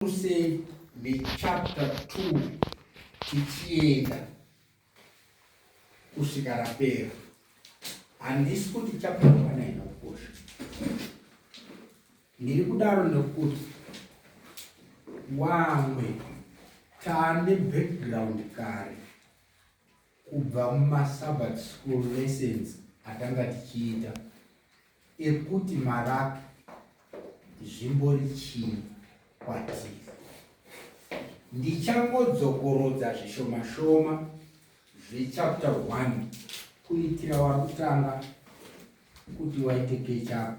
Sei nechapter 2 tichienda kusvika rapera. Handisi kuti chapter 1 haina kukosha. Ndiri kudaro nekuti wamwe taane background kare kubva mumasabbath school lessons atanga tichiita ekuti Maraki zvimbori chii kwatiri. Ndichangodzokorodza zvishoma shoma zvechapter 1 kuitira wari kutanga kuti waite catch up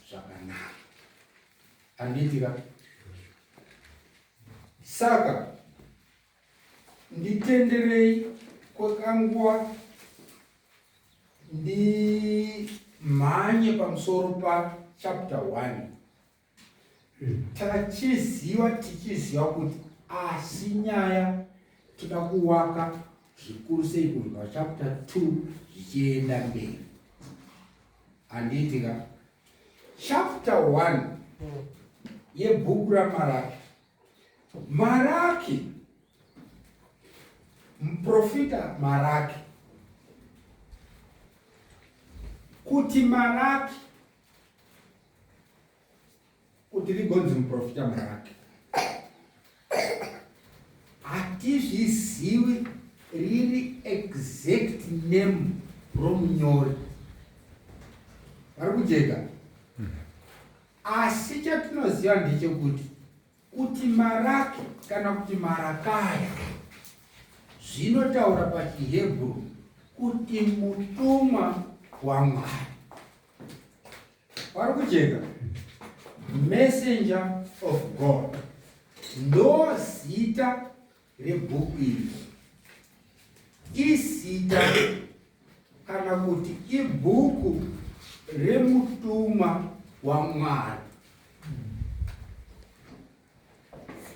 zvakanaka. Handiti ka? Saka nditenderei kwekanguva ndimhanye pamusoro pachapter 1 tachiziva tichiziva kuti asi nyaya toda kuwaka zvikuru sei kubva chapter 2 zvichienda mberi handiti ka chapter 1 yebhuku ramaraki Maraki, muprofita Maraki, kuti Maraki, kuti rigonzi muprofita Maraki, hatizvizivi riri exact name romunyori. Vari kujeka? Asi chatinoziva ndechekuti kuti Maraki kana kuti Marakaya zvinotaura pachiHebhuru kuti mutumwa waMwari. Vari kujeka? Messenger of God ndo zita rebhuku iri. Izita kana kuti ibhuku remutumwa waMwari.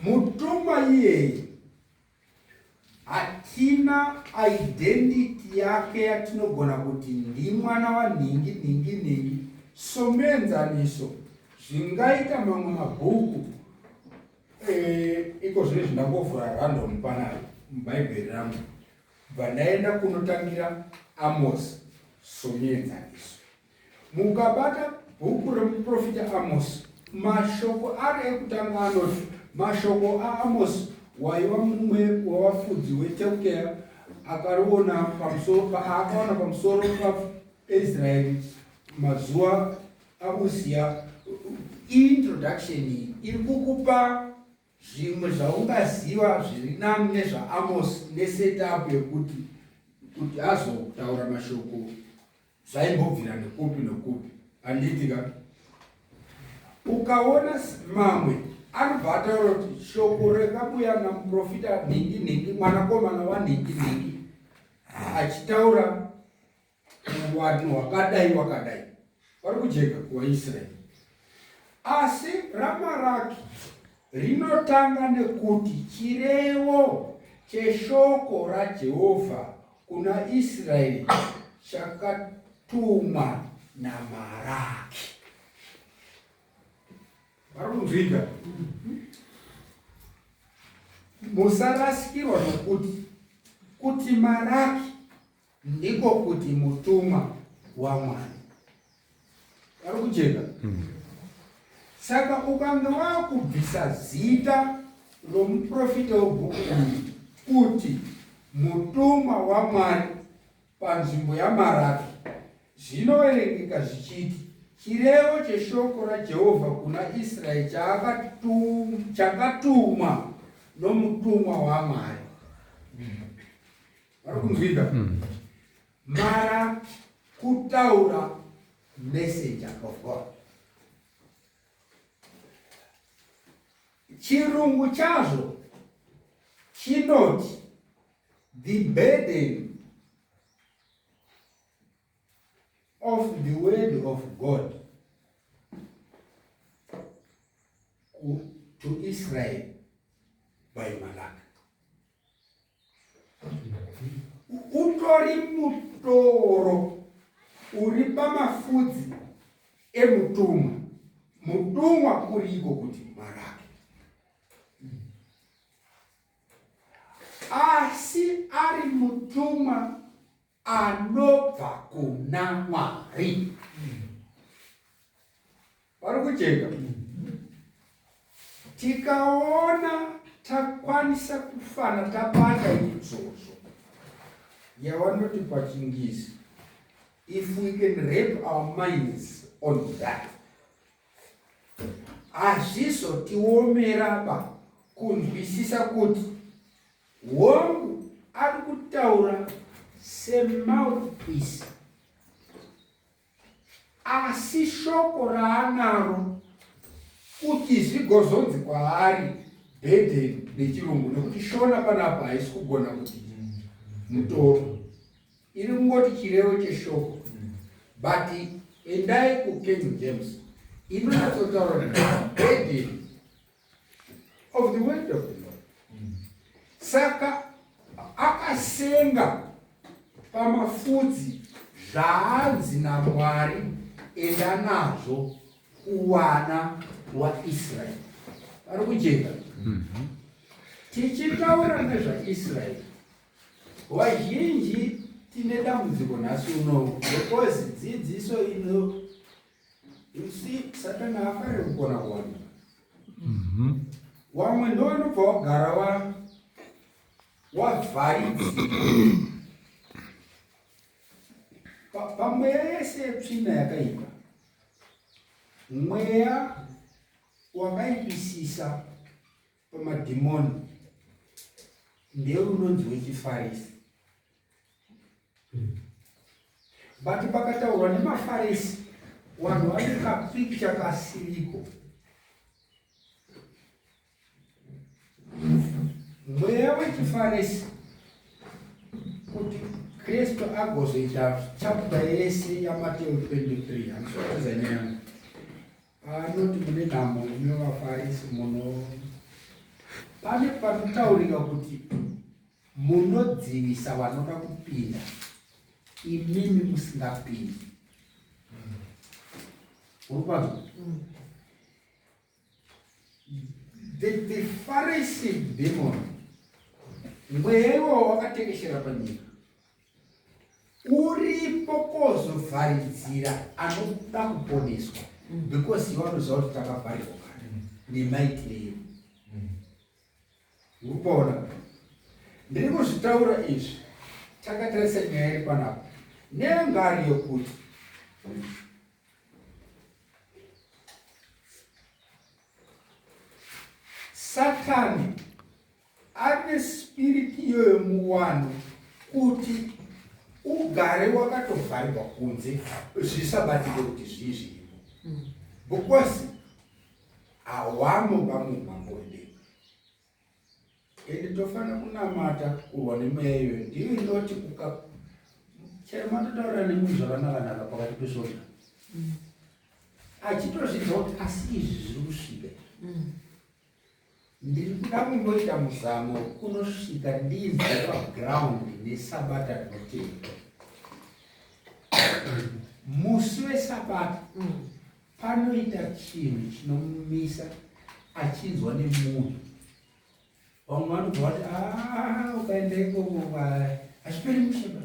Mutumwa iyeye hatina identity yake yatinogona kuti ndimwana wanhingi nhingi nhingi. Somuenzaniso, zvingaita mamwe mabhuku eh, iko zvino izvi ndangovhura random panapa mubhaibheri rangu bva ndaenda kunotangira Amos somuenzaniso. Mukabata bhuku remuprofita Amos, mashoko ari ekutanga anoti, Mashoko aAmos waiva mumwe wavafudzi weTekoa akariona pamusoro paakaona pamusoro paIsraeri mazuva aUziya. Introduction iyi iri kukupa Zvimwe zvaungaziva zviri nani nezvaAmosi nesetup yekuti kuti azotaura mashoko zvaimbobvira nekupi nokupi handiti ka ukaona mamwe anobva ataura kuti shoko rakabuya namuprofita nhingi nhingi mwanakomana wanhingi nhingi achitaura Vanhu wakadai wakadai vari kujeka kuvaIsraeri. Asi raMaraki rinotanga nekuti chirevo cheshoko raJehovha kuna Israeri chakatumwa naMaraki. Vari kunzwika? Musarasikirwa nokuti kuti Maraki Ndiko kuti mutumwa waMwari. Ari kujeka? Mm. Saka ukange wakubvisa zita romuprofita webhuku iri kuti mutumwa waMwari panzvimbo yaMaraki, zvinoverengeka zvichiti chirevo cheshoko raJehovha kuna Israeri chakatumwa nomutumwa waMwari. Vari kunzwika? Mm. Mara kutaura messenger of God. Chirungu chazvo chinoti the burden of the word of God to Israel by Malaki. Utori mutoro uri pamafudzi emutumwa. Mutumwa kuri iko kuti Maraki. ari mutumwa anobva kuna Mwari. Vari kujeka. Tikaona takwanisa kufana tabata izvozvo yavanoti pachingisi if we can wrap our minds on that hazvizotiomera kunzwisisa kuti hongu ari kutaura semouthpiece asi shoko raanaro kuti zvigozonzi kwaari burden nechirungu nekuti shona panapa haisi kugona kuti mutoro iri kungoti chirevo cheshoko but endai kuKing James inonyatsotaura burden of the word of the Lord. Saka akasenga pamafudzi zvaanzi naMwari enda nazvo kuwana waIsraeri. Vari kujeka. Tichitaura nezvaIsraeri, vazhinji tine dambudziko nhasi unowu because dzidziso ino You see, Satani haafariri kugona kuwanikwa. Wamwe ndo vanobva wagara wa wavharidzira pamweya yese yetsvina yakaipa mweya wakaipisisa pamadhimoni ndeunonzi wechifarisi but pakataurwa nemafarisi vanhu vane kapikicha kasiriko mweya wechifarisi kuti kristu agozoita chapter yese yamateo 23 handisotiza nyaya yangu anoti mune nhamo imi vafarisi muno pane panotaurika kuti Munodzivisa vanoda kupinda imimi musingapindi. Uri kwanzwa? The Pharisee demon mweya iwowo wakatekeshera panyika uripo kozovharidzira anoda kuponeswa because iwe anoziva kuti takavharirwa kare nemaitire edu. Urikuona? Ndiri kuzvitaura izvi takatarisa nyaya iri panapa nengari yokuti Satani ane spiriti iyoyo muwanhu kuti ugare wakatovharirwa kunze zvisabatike kuti zvii zvirimo because hawamo pamumhango wedenga ende tofanira kunamata kurwa nemweya iyoyo ndiyo inoti uka chero matotaura nemunhu zvakanakanaka pakati pesvondo achitozvidza kuti asi izvi zviri kusvika ndiri kuda kumboita muzamo wekunosvika ndinzwe paground nesabata rinotevera musi wesabata Panoita chinhu chinomumisa achinzwa nemunhu. Vamwe vanobva vati ah, ukaenda ikoko hazviperi mushe ba.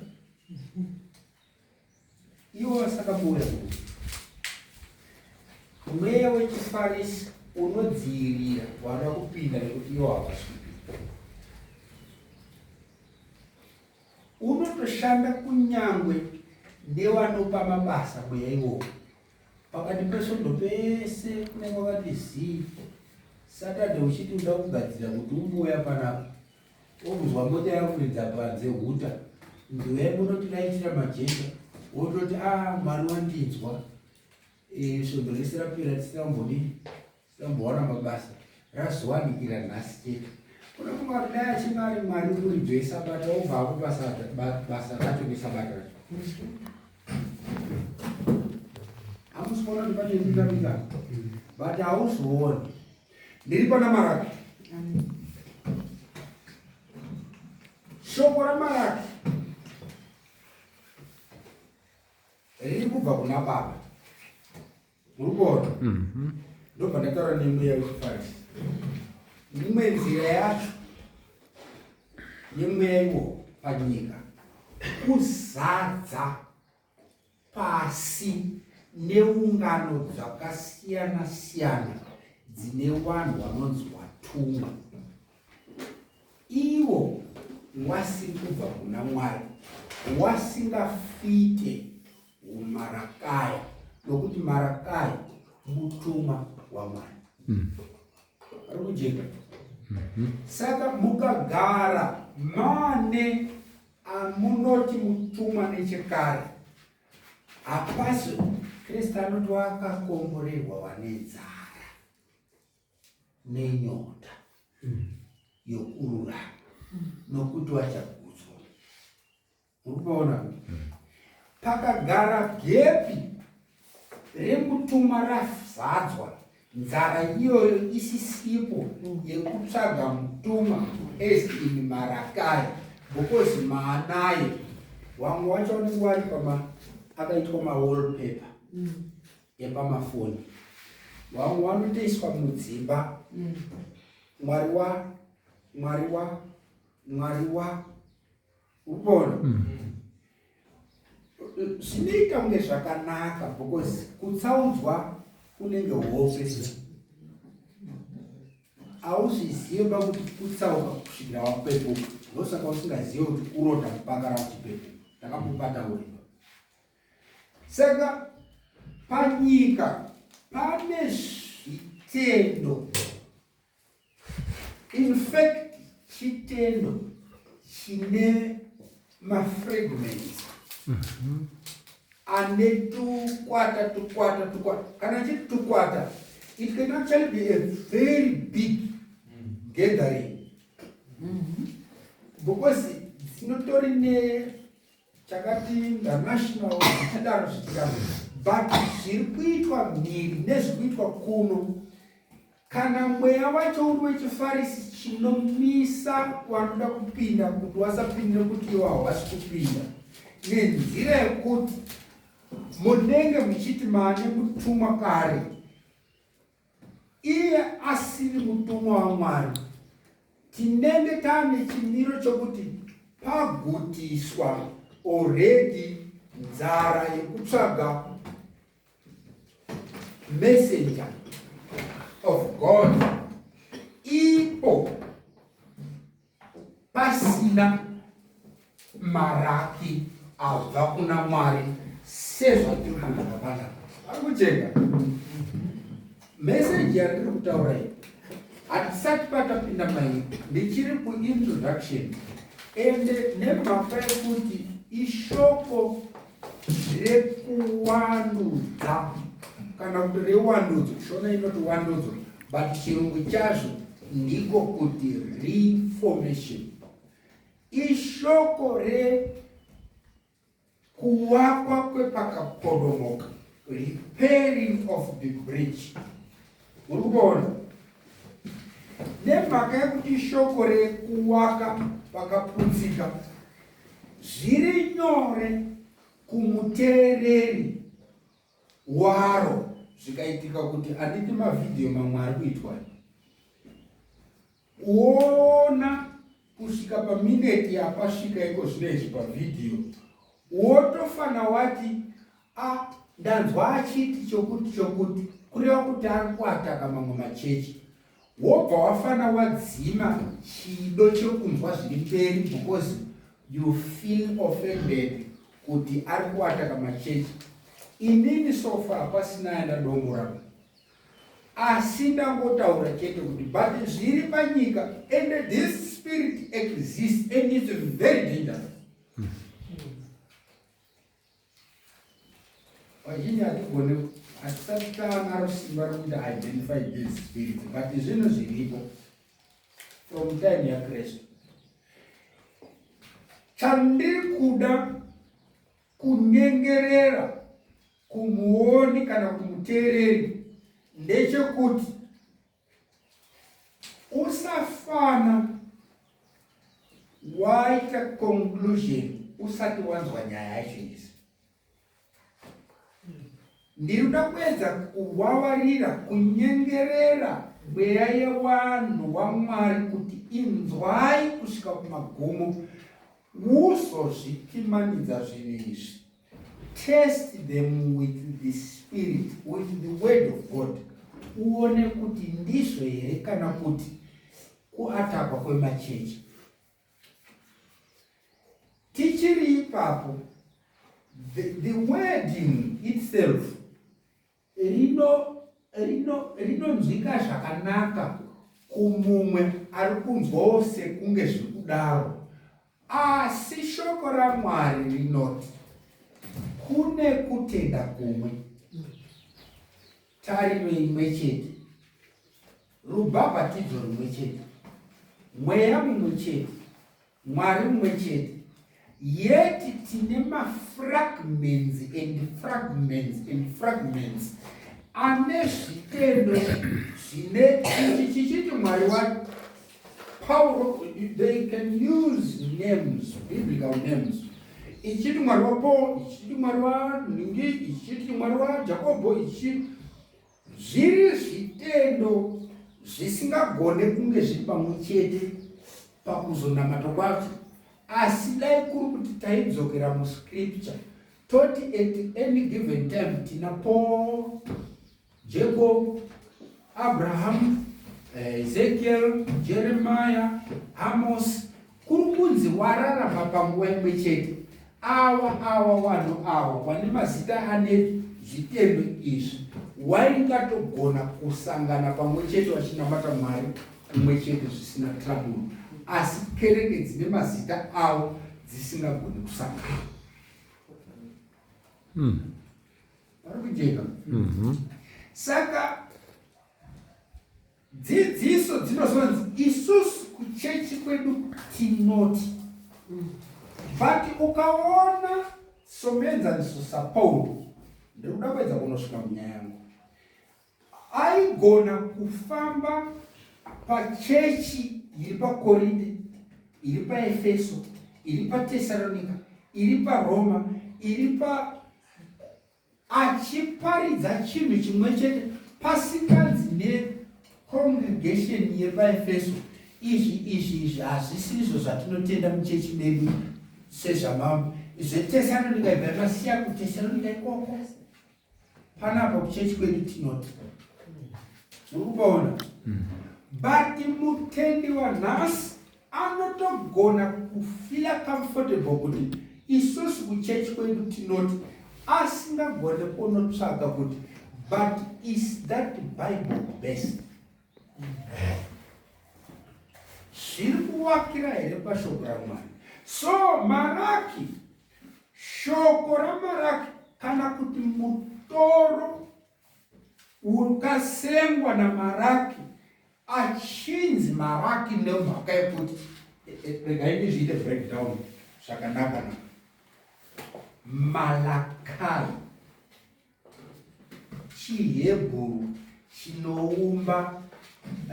Ivo vasakabuya mweya wechifarisi unodzivirira vanoda kupinda nekuti ivo havasi kupinda. Unotoshanda kunyangwe nevanopa mabasa mweya iwowo. Pakati pesvondo pese kunenge kwakati zii. Saturday uchiti uda kugadzira kuti umbouya panapa. Wobvunzwa mota yakuridza panze huta. Nzuyai munotilaitira majecha. Wototi ah Mwari wandinzwa. E, svondo rese rapera tisina kumbodii Tambowana mabasa razowanikira nhasi chete. Unofunga kuti dai achinge ari Mwari muridzo yesabata obva akupa basa racho nesabata racho. Hamusi kuona kuti pane ndingamika but hauzooni. Ndiri pana Maraki. Shoko raMaraki riri kubva kuna Baba. Muri kuona? Mhm. Ndobva ndataura nemweya wechifarisi. Imwe nzira yacho yemweya iwowo. panyika kuzadza pasi neungano dzakasiyana siyana dzine vanhu vanonzi watumwa ivo wasiri kubva kuna Mwari, wasingafite umarakaya, nokuti Marakaya mutumwa waMwari. Ari kujeka. Saka mukagara mane amunoti mutumwa nechekare, hapasi Kristu anoti wakakomborerwa wane nzara nenyota yokururama, nokuti wachagutswa. Muri kupaona? Pakagara gepi remutumwa razadzwa, nzara iyoyo isisipo yekutsvaga mutumwa as in Marakai, because maanaye vamwe wacho vanenge vari pama akaitwa mawallpaper epamafoni, vamwe vanotoiswa mudzimba. Mwari wa Mwari wa Mwari wa upona zvinoita kunge zvakanaka because kutsaudzwa kunenge hope, hauzvizive pakuti kutsauka kusvikira wapepuka. Ndosaka usingazive kuti kurota mpaka rakuchipepuka. Ndakambopataurira. Saka panyika pane zvitendo, in fact chitendo chine mafragments ane tukwata tukwata tukwata. Kana chiti tukwata, it can actually be a very big gathering because dzinotori ne chakati international, zvichidaro zvichidaro. But zviri kuitwa mhiri nezviri kuitwa kuno, kana mweya wacho uri wechifarisi chinomisa wanoda kupinda kuti wasapinde, kuti iwo hawasi kupinda nenzira yekuti munenge muchiti maane mutumwa kare, iye asiri mutumwa waMwari. Tinenge taane chimiro chokuti pagutiswa already nzara yekutsvaga messenger of God, ipo pasina Maraki abva kuna Mwari sezvatiri kunzwa panapa. Ari kucheka meseji yatiri kutaura iyi, hatisati patapinda mairi, ndichiri kuintroduction. Ende nemhaka yekuti ishoko rekuwandudza kana kuti rewandudzo, Shona inoti wandudzo, but chirungu chazvo ndiko kuti reformation, ishoko rekuvakwa kwepakapodomoka, repairing of the bridge. Muri kuona, nemhaka yekuti shoko rekuvaka pakaputsika, zviri nyore kumuteereri waro. Zvikaitika kuti handiti mavhidhiyo mamwe ari kuitwa, uona kusvika pamineti yapasvika iko zvino izvi pavhidhiyo, wotofana wati, "A, ndanzwa achiti chokuti chokuti," kureva kuti ari kuataka mamwe machechi. Wobva wafana wadzima chido chekunzwa zviri mberi because you feel offended kuti ari kuataka machechi. Inini so far pasina yandadomora, asi ndangotaura chete kuti but zviri panyika and this spirit exists and it's very dangerous. Vazhinji hatigone, hatisati taanaro simba rekuita identify these spirits, but zvinhu zviripo from time yaKristu. Chandiri kuda kunyengerera kumuoni kana kumuteereri ndechekuti usafana waita conclusion usati wanzwa nyaya yacho yese. Ndiri kuda kuedza kuvavarira kunyengerera mweya yevanhu waMwari kuti inzwai kusvika kumagumo. Wuzozvipimanidza zvinhu izvi. Test them with the spirit, with the word of God. Uone kuti ndizvo here kana kuti kuatakwa kwemachechi. Tichiri ipapo, the wording itself rino rino rinonzwika zvakanaka kumumwe ari kunzwawo sekunge zviri kudaro asi shoko ramwari rinoti kune kutenda kumwe tariro imwe chete rubhabhatidzo rumwe chete mweya mumwe chete Mwari mumwe chete. Yet tine mafragments and fragments and fragments ane zvitendo zvine ichi chichiti Mwari wa Pauro, they can use names, biblical names. Ichiti Mwari wa Paul, ichiti Mwari wa Nhingi, ichiti Mwari wa Jakobho, ichiti Zviri zvitendo zvisingagone kunge zviri pamwe chete pakuzonamata kwacho, asi dai kuri kuti taidzokera muscripture toti at any given time tina Paul, Jacob, Abraham, Ezekiel, Jeremiah, Amos, kuri kunzi wararama panguva imwe chete awa awa wanhu awa wane mazita ane zvitendo izvi waingatogona kusangana pamwe chete vachinamata mwari kumwe chete zvisina trouble asi kereke dzine mazita avo dzisingagoni kusangana Pari kujeka Saka Dzidziso dzinozonzi isusu kuchechi kwedu tinoti. But ukaona somuenzaniso saPaul, ndiri kuda kuedza kunosvika munyaya yangu, aigona kufamba pachechi iri paKorinde, iri paEfeso, iri paTesaronika, iri paRoma, iri pa achiparidza chinhu chimwe chete pasinganzi necongregation yepaefeso izvi izvi izvi hazvisirizvo zvatinotenda muchechi medu sezvamambo zvetesaronika ibva masiya kutesaronika ikoko panapa kuchechi kwedu tinoti muri kupaona but mutendi wanhasi Anotogona kufila comfortable kuti isusu kuchurch kwedu tinoti asingagone kunotsvaga kuti but is that bible based zviri kuvakira here pashoko ramwari so maraki shoko ramaraki kana kuti mutoro Ukasengwa naMaraki achinzi Maraki nemhaka yekuti e, e, regai ndizviite breakdown zvakanaka na Malakai chiHebhuru chinoumba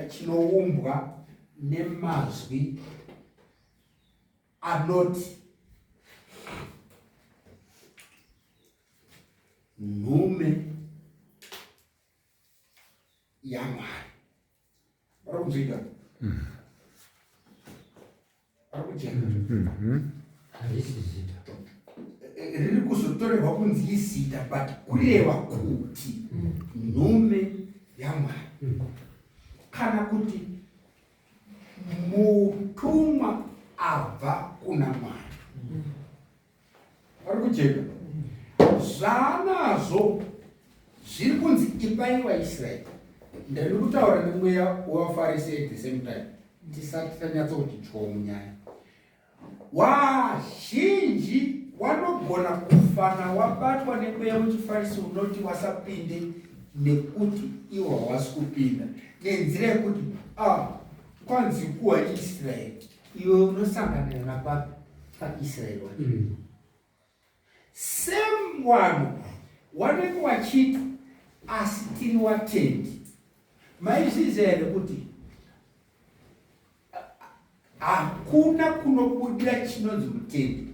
chinoumbwa nemazwi anoti nhume yamwari vari kunzwika vari kujeka Harisi zita. Riri kuzotorerwa kunzi izita but kureva kuti nhume yamwari kana kuti mutumwa abva kuna mwari Ari kujeka. Zvaanazvo zviri kunzi ipai vaIsraeri. Ndiri kutaura nemweya wevaFarisi at the same time. Tisati tanyatsoti dyo munyaya. Wazhinji wanogona kufana wabatwa nemweya wechiFarisi unoti wasapinde nekuti iwo hawasi kupinda nenzira yekuti ah, kwanzi kuwa Israeri iwe unosanganira napapi paisraeri wacho Same wanhu wanenge wachiti asi tiri watendi maizviziva here kuti hakuna kunobudira chinonzi mutendi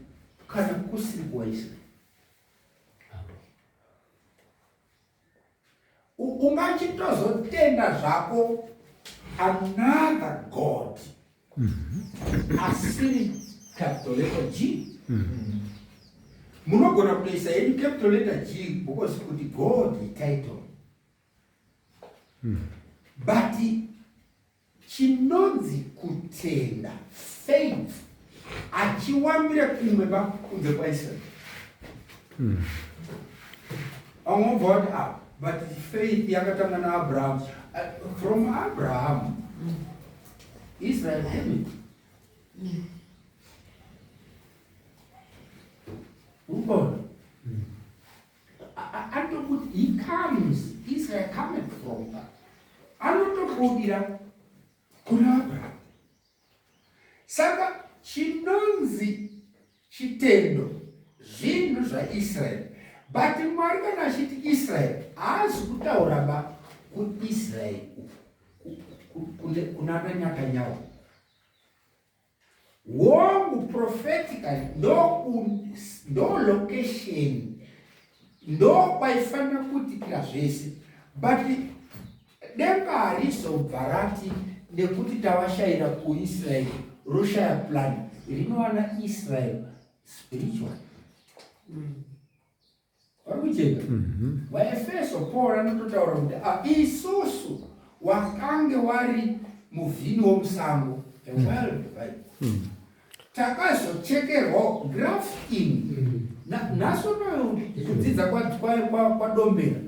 kana kusiri kuwaisraeri Ungachitozotenda zvako another god asiri. Capital letter G. Munogona kutoisa henyu capital letter G because kuti God title. But chinonzi kutenda, faith, achiwambire kumwe ba kunze kwaIsrael. Vamwe vobva vati, ah, but faith yakatanga naAbraham. From Abraham, Israel came in. Urikuona? Anotokuti he comes, Israel cometh from that. Anotobudira kuna Abraham. Saka chinonzi chitendo zvinhu zvaIsrael. But Mwari kana achiti Israel haazi kutaura ba kuIsrael kunana Nyakanyawa. Hongu, prophetically ndo location ndo kwaifanira kuitikira zvese, but denga harizobva rati nekuti tavashayira kuIsrael roshaya plan rinowana Israel spiritual. Vari kujeka? VaEfeso, Paul anototaura kuti ah, isusu wakange wari muvhini womusango, a wild vine, takazochekerwawo grafting. Nhasi unoyu kudzidza kwaDombera,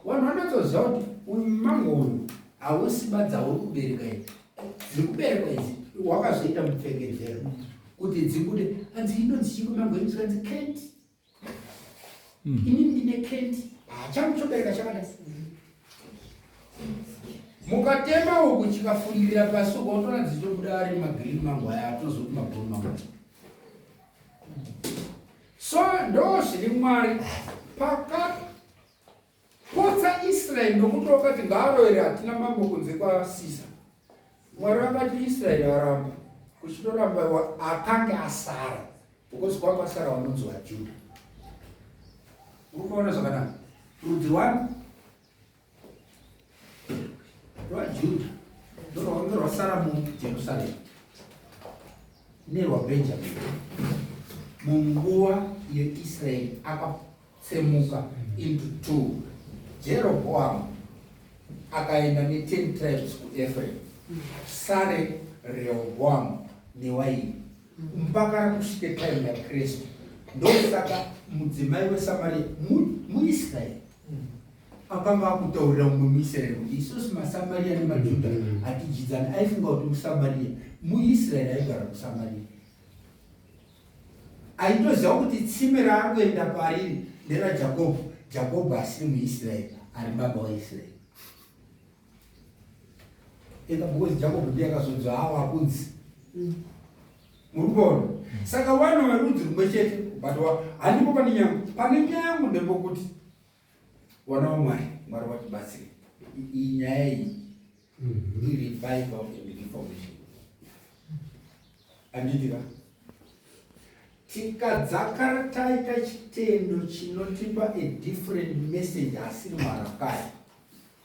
vanhu vanatsoziva kuti uyu mango uyu hausi badza uri kubereka idzi dziri kuberekwa idzi wakazoita mupfekedzero kuti dzibude. Hanzi inonzi chiko mango inonzi hanzi Kent. Ini ndine Kent, changu chobereka chakadai. Mukatema uku chikafundira pasi ukaotora dzichobuda ari magreen mango aya atozoti magreen mango. So ndo zviri Mwari pakapotsa Israeri nokuti wakati ngaaroere, hatina mambo kunze kwaSisa. Mwari vakati Israeri aramba kuchitoramba akange asara because kwakasara vanonzi vaJudha. Uri kuona zvakanaka? Rudzi rwani? RwaJudha ndorwakange rwasara muJerusarema nerwaBhenjamini munguva yeIsraeri akatsemuka into two. Jeroboamu akaenda ne10 tribes kuEphraim, sare Rehoboamu newaini mpaka kusvike time yaKristu. Ndosaka mudzimai weSamaria muIsraeri akanga akutaurira mumwe muIsraeri kuti isusu maSamaria nemaJudha hatidyidzani. Aifunga kuti muSamaria, muIsraeri aigara kuSamaria aitoziva kuti tsime raari kuenda pariri nderaJakobho. Jakobho asiri muIsraeri, ari baba waIsraeri ega, because Jakobho ndiye akazodzwa awa kunzi. Muri kuona? Saka vana verudzi rumwe chete, but handipo pane nyangu. Pane nyaya yangu ndepokuti wana waMwari, Mwari watibatsire. Iyi nyaya iyi irevival and reformation, handiti ka? Tikadzakara taita chitendo chinotipa a different message asiri Marakai,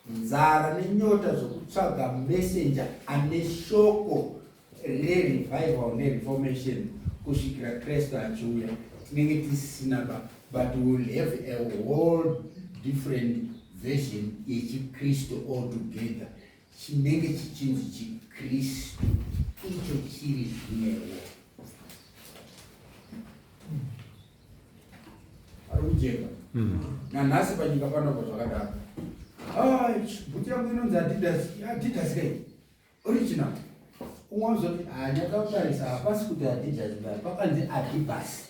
nzara nenyota zvokutsvaga messenger ane shoko rerevival nereformation kusvikira Kristu achiuya tinenge tisina ba, but we will have a whole different version yechiKristu altogether chinenge chichinzi chiKristu icho chiri zvimwewo. Ari kujeka? Nanhasi panyika panopa zvakadaro. Bhuti yangu inonzi Adidas, Adidas kai original. Umwe wazoti hanyatsa kutarisa, hapasi kuti Adidas ba, pakanzi Adibas.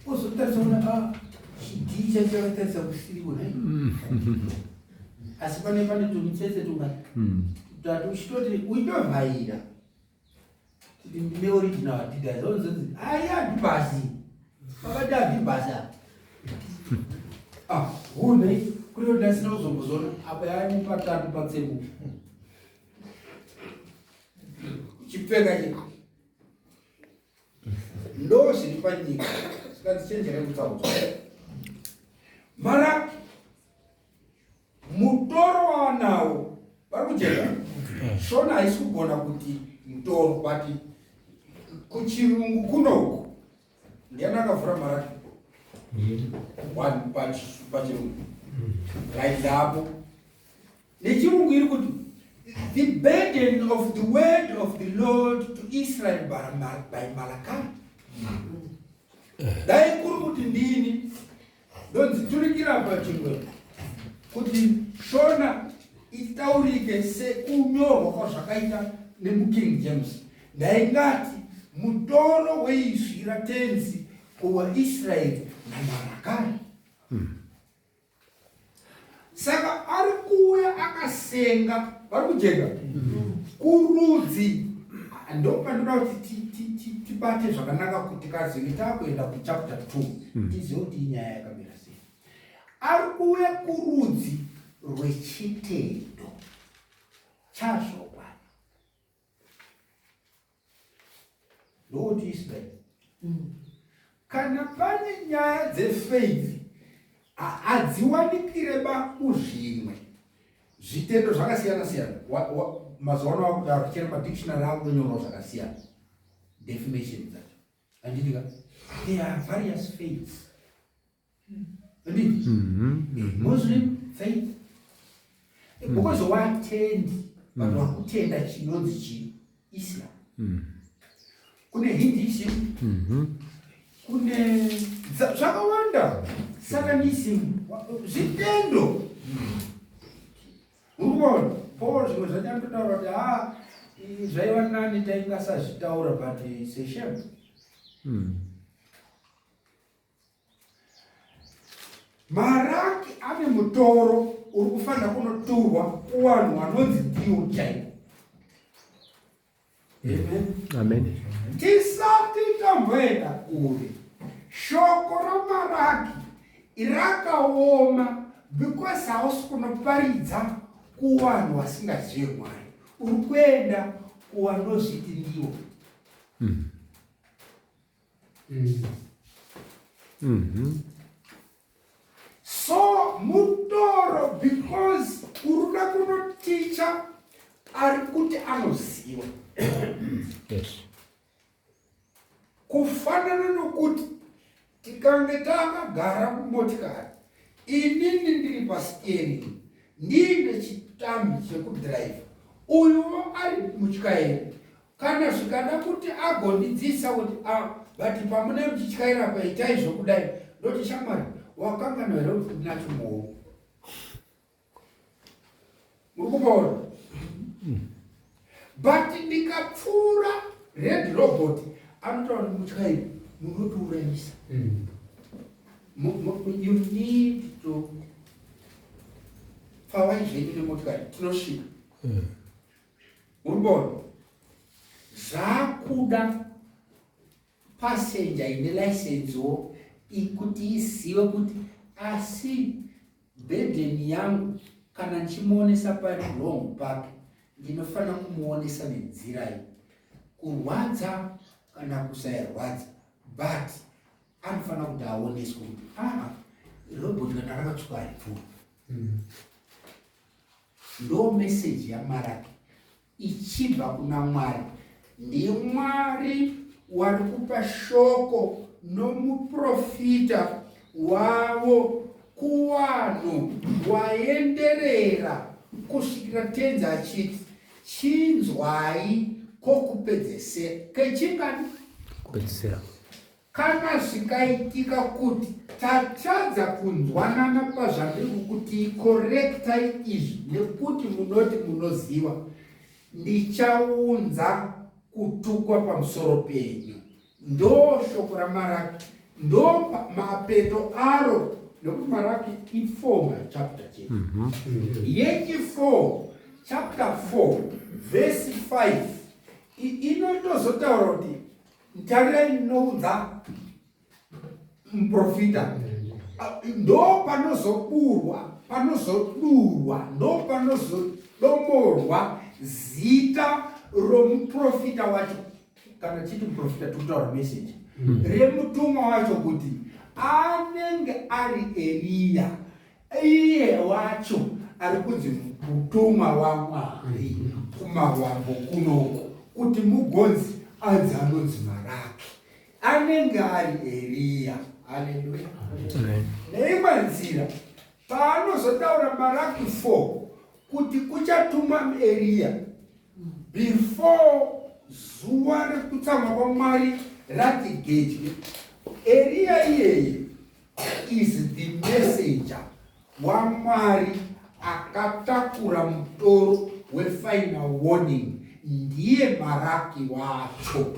Ozotarisa una chidii chacho chakatarisa kusiriwo nai, asi pane tumitsetse tunga tatu uchitoti uitovhaira kuti ndine original Adidas, onzonzi ai Adibas, pakati Adibas apa. Ah, hune kuri kuti ndasina kuzombozona apa yaani patatu patsemuka uchipfeka chii. Ndo zviri panyika, sikandichenjere kutsaudzwa. Mara mutoro wawanawo, vari kujeka? Shona haisi kugona kuti mutoro, but Kuchirungu kunoku ndiani akavhura Maraki one pachirungu? Right apo nechirungu iri kuti, "The burden of the word of the Lord to Israel by Malachi." Dai kuri kuti ndini ndonzi turikira pachirungu kuti Shona itaurike sekunyorwa kwazvakaita nemuKing James, ndaingati mutoro weizwi raTenzi kuvaIsraeri naMarakai. Saka ari kuuya akasenga vari kujeka kurudzi. Ndopanoda kuti tibate zvakanaka kuti kazenge taakuenda kuchapter 2 tizive kuti inyaya yakamira sei. Ari kuuya kurudzi rwechitendo chazvokwadi, ndokuti Israeri. Kana pane nyaya dzefaith, hadziwanikire ba muzvimwe zvitendo zvakasiyana siyana. Mazuva ano akudaro, chero madictionary akutonyorwa zvakasiyana definition dzacho, handitika? There are various faiths, handiti? Muslim faith, because watendi vanhu vari kutenda chinonzi chiIslam, kune Hinduism, kune zvakawanda, Satanism, zvitendo. Uri kuona Paul zvimwe zvacho anototaura kuti ha, zvaiva nani taingasazvitaura, but it's a shame. Maraki ane mutoro uri kufanira kunoturwa kuvanhu vanonzi ndiwo chaivo. Amen. Amen. Tisati tamboenda kure, shoko raMaraki rakaoma because hausi kunoparidza kuvanhu vasingazive Mwari, uri kuenda kuvanozviti ndiwo. So mutoro because uri kuda kunoticha ari kuti anoziva. Kufanana nokuti tikange takagara kumotikari, inini ndiri pasteering, ndiine chitambi chekudhiraivha, uyuwo ari mutyairi. Kana zvikada kuti agondidzidzisa kuti a, but pamune muchityaira paitai zvokudai, ndoti, "Shamwari, wakanganwa here kuti ndinacho muoko?" Muri kupaona? But ndikapfuura red robot, anotaura kuti, "Mutyairi, munotiurayisa. You need to pfawai zvenyu nemotikari, tinosvika." Muri kuona zvakuda passenger ine licensewo kuti izive kuti asi burden yangu, kana ndichimuonesa pari wrong pake, ndinofanira kumuonesa nenzira iyi, kurwadza kana kusairwadza, but anofanira kuti aoneswe kuti aa, robot kana rakatsvuka haripfuuri. Ndo meseji yaMaraki ichibva kuna Mwari. NdiMwari wari kupa shoko nomuprofita wavo kuvanhu waenderera kusvikira Tenzi achiti, "Chinzwai kokupedzesera kechingani?" Kupedzisira. Kana zvikaitika kuti tatadza kunzwanana pazvandiri kukuti correctai izvi nekuti munoti munoziva, ndichaunza kutukwa pamusoro penyu. Ndo shoko raMaraki, ndo mapeto aro, nekuti Maraki i4 machapter chete. Yechi4, chapter 4 verse 5 inotozotaura kuti, "Tarirai, ndinoudza muprofita." Ndo panozoburwa, panozodurwa, ndo panozodomorwa zita romuprofita wacho. Kana chiti muprofita, tikutaura message remutumwa wacho kuti anenge ari Eriya, iye wacho ari kunzi mutumwa waMwari kumavambo kunoku, kuti mugonzi Anzi anonzi Maraki. Anenge ari Eriya. Haleluya. Neimwe nzira, paanozotaura Maraki 4 kuti kuchatumwa Eriya before zuva rekutsamwa kwaMwari rati gedye, Eriya iyeye is the messenger waMwari akatakura mutoro wefinal warning. Ndiye Maraki wacho,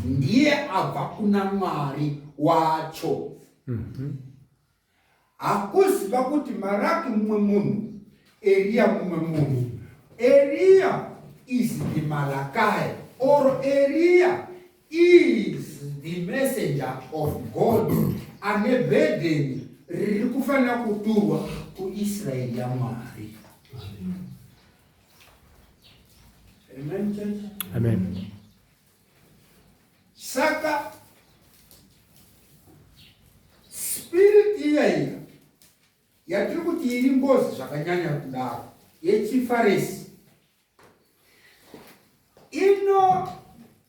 ndiye abva kuna Mwari wacho. Hakuziva kuti Maraki mumwe munhu, Eriya mumwe munhu. Eriya is the Malachi or Eriya is the messenger of God ane burden riri kufanira kuturwa kuIsraeri yaMwari. Amen, church? Amen. Saka spirit iya iya yatiri kuti iri ngozi zvakanyanya kudaro yechiFarisi inoshanda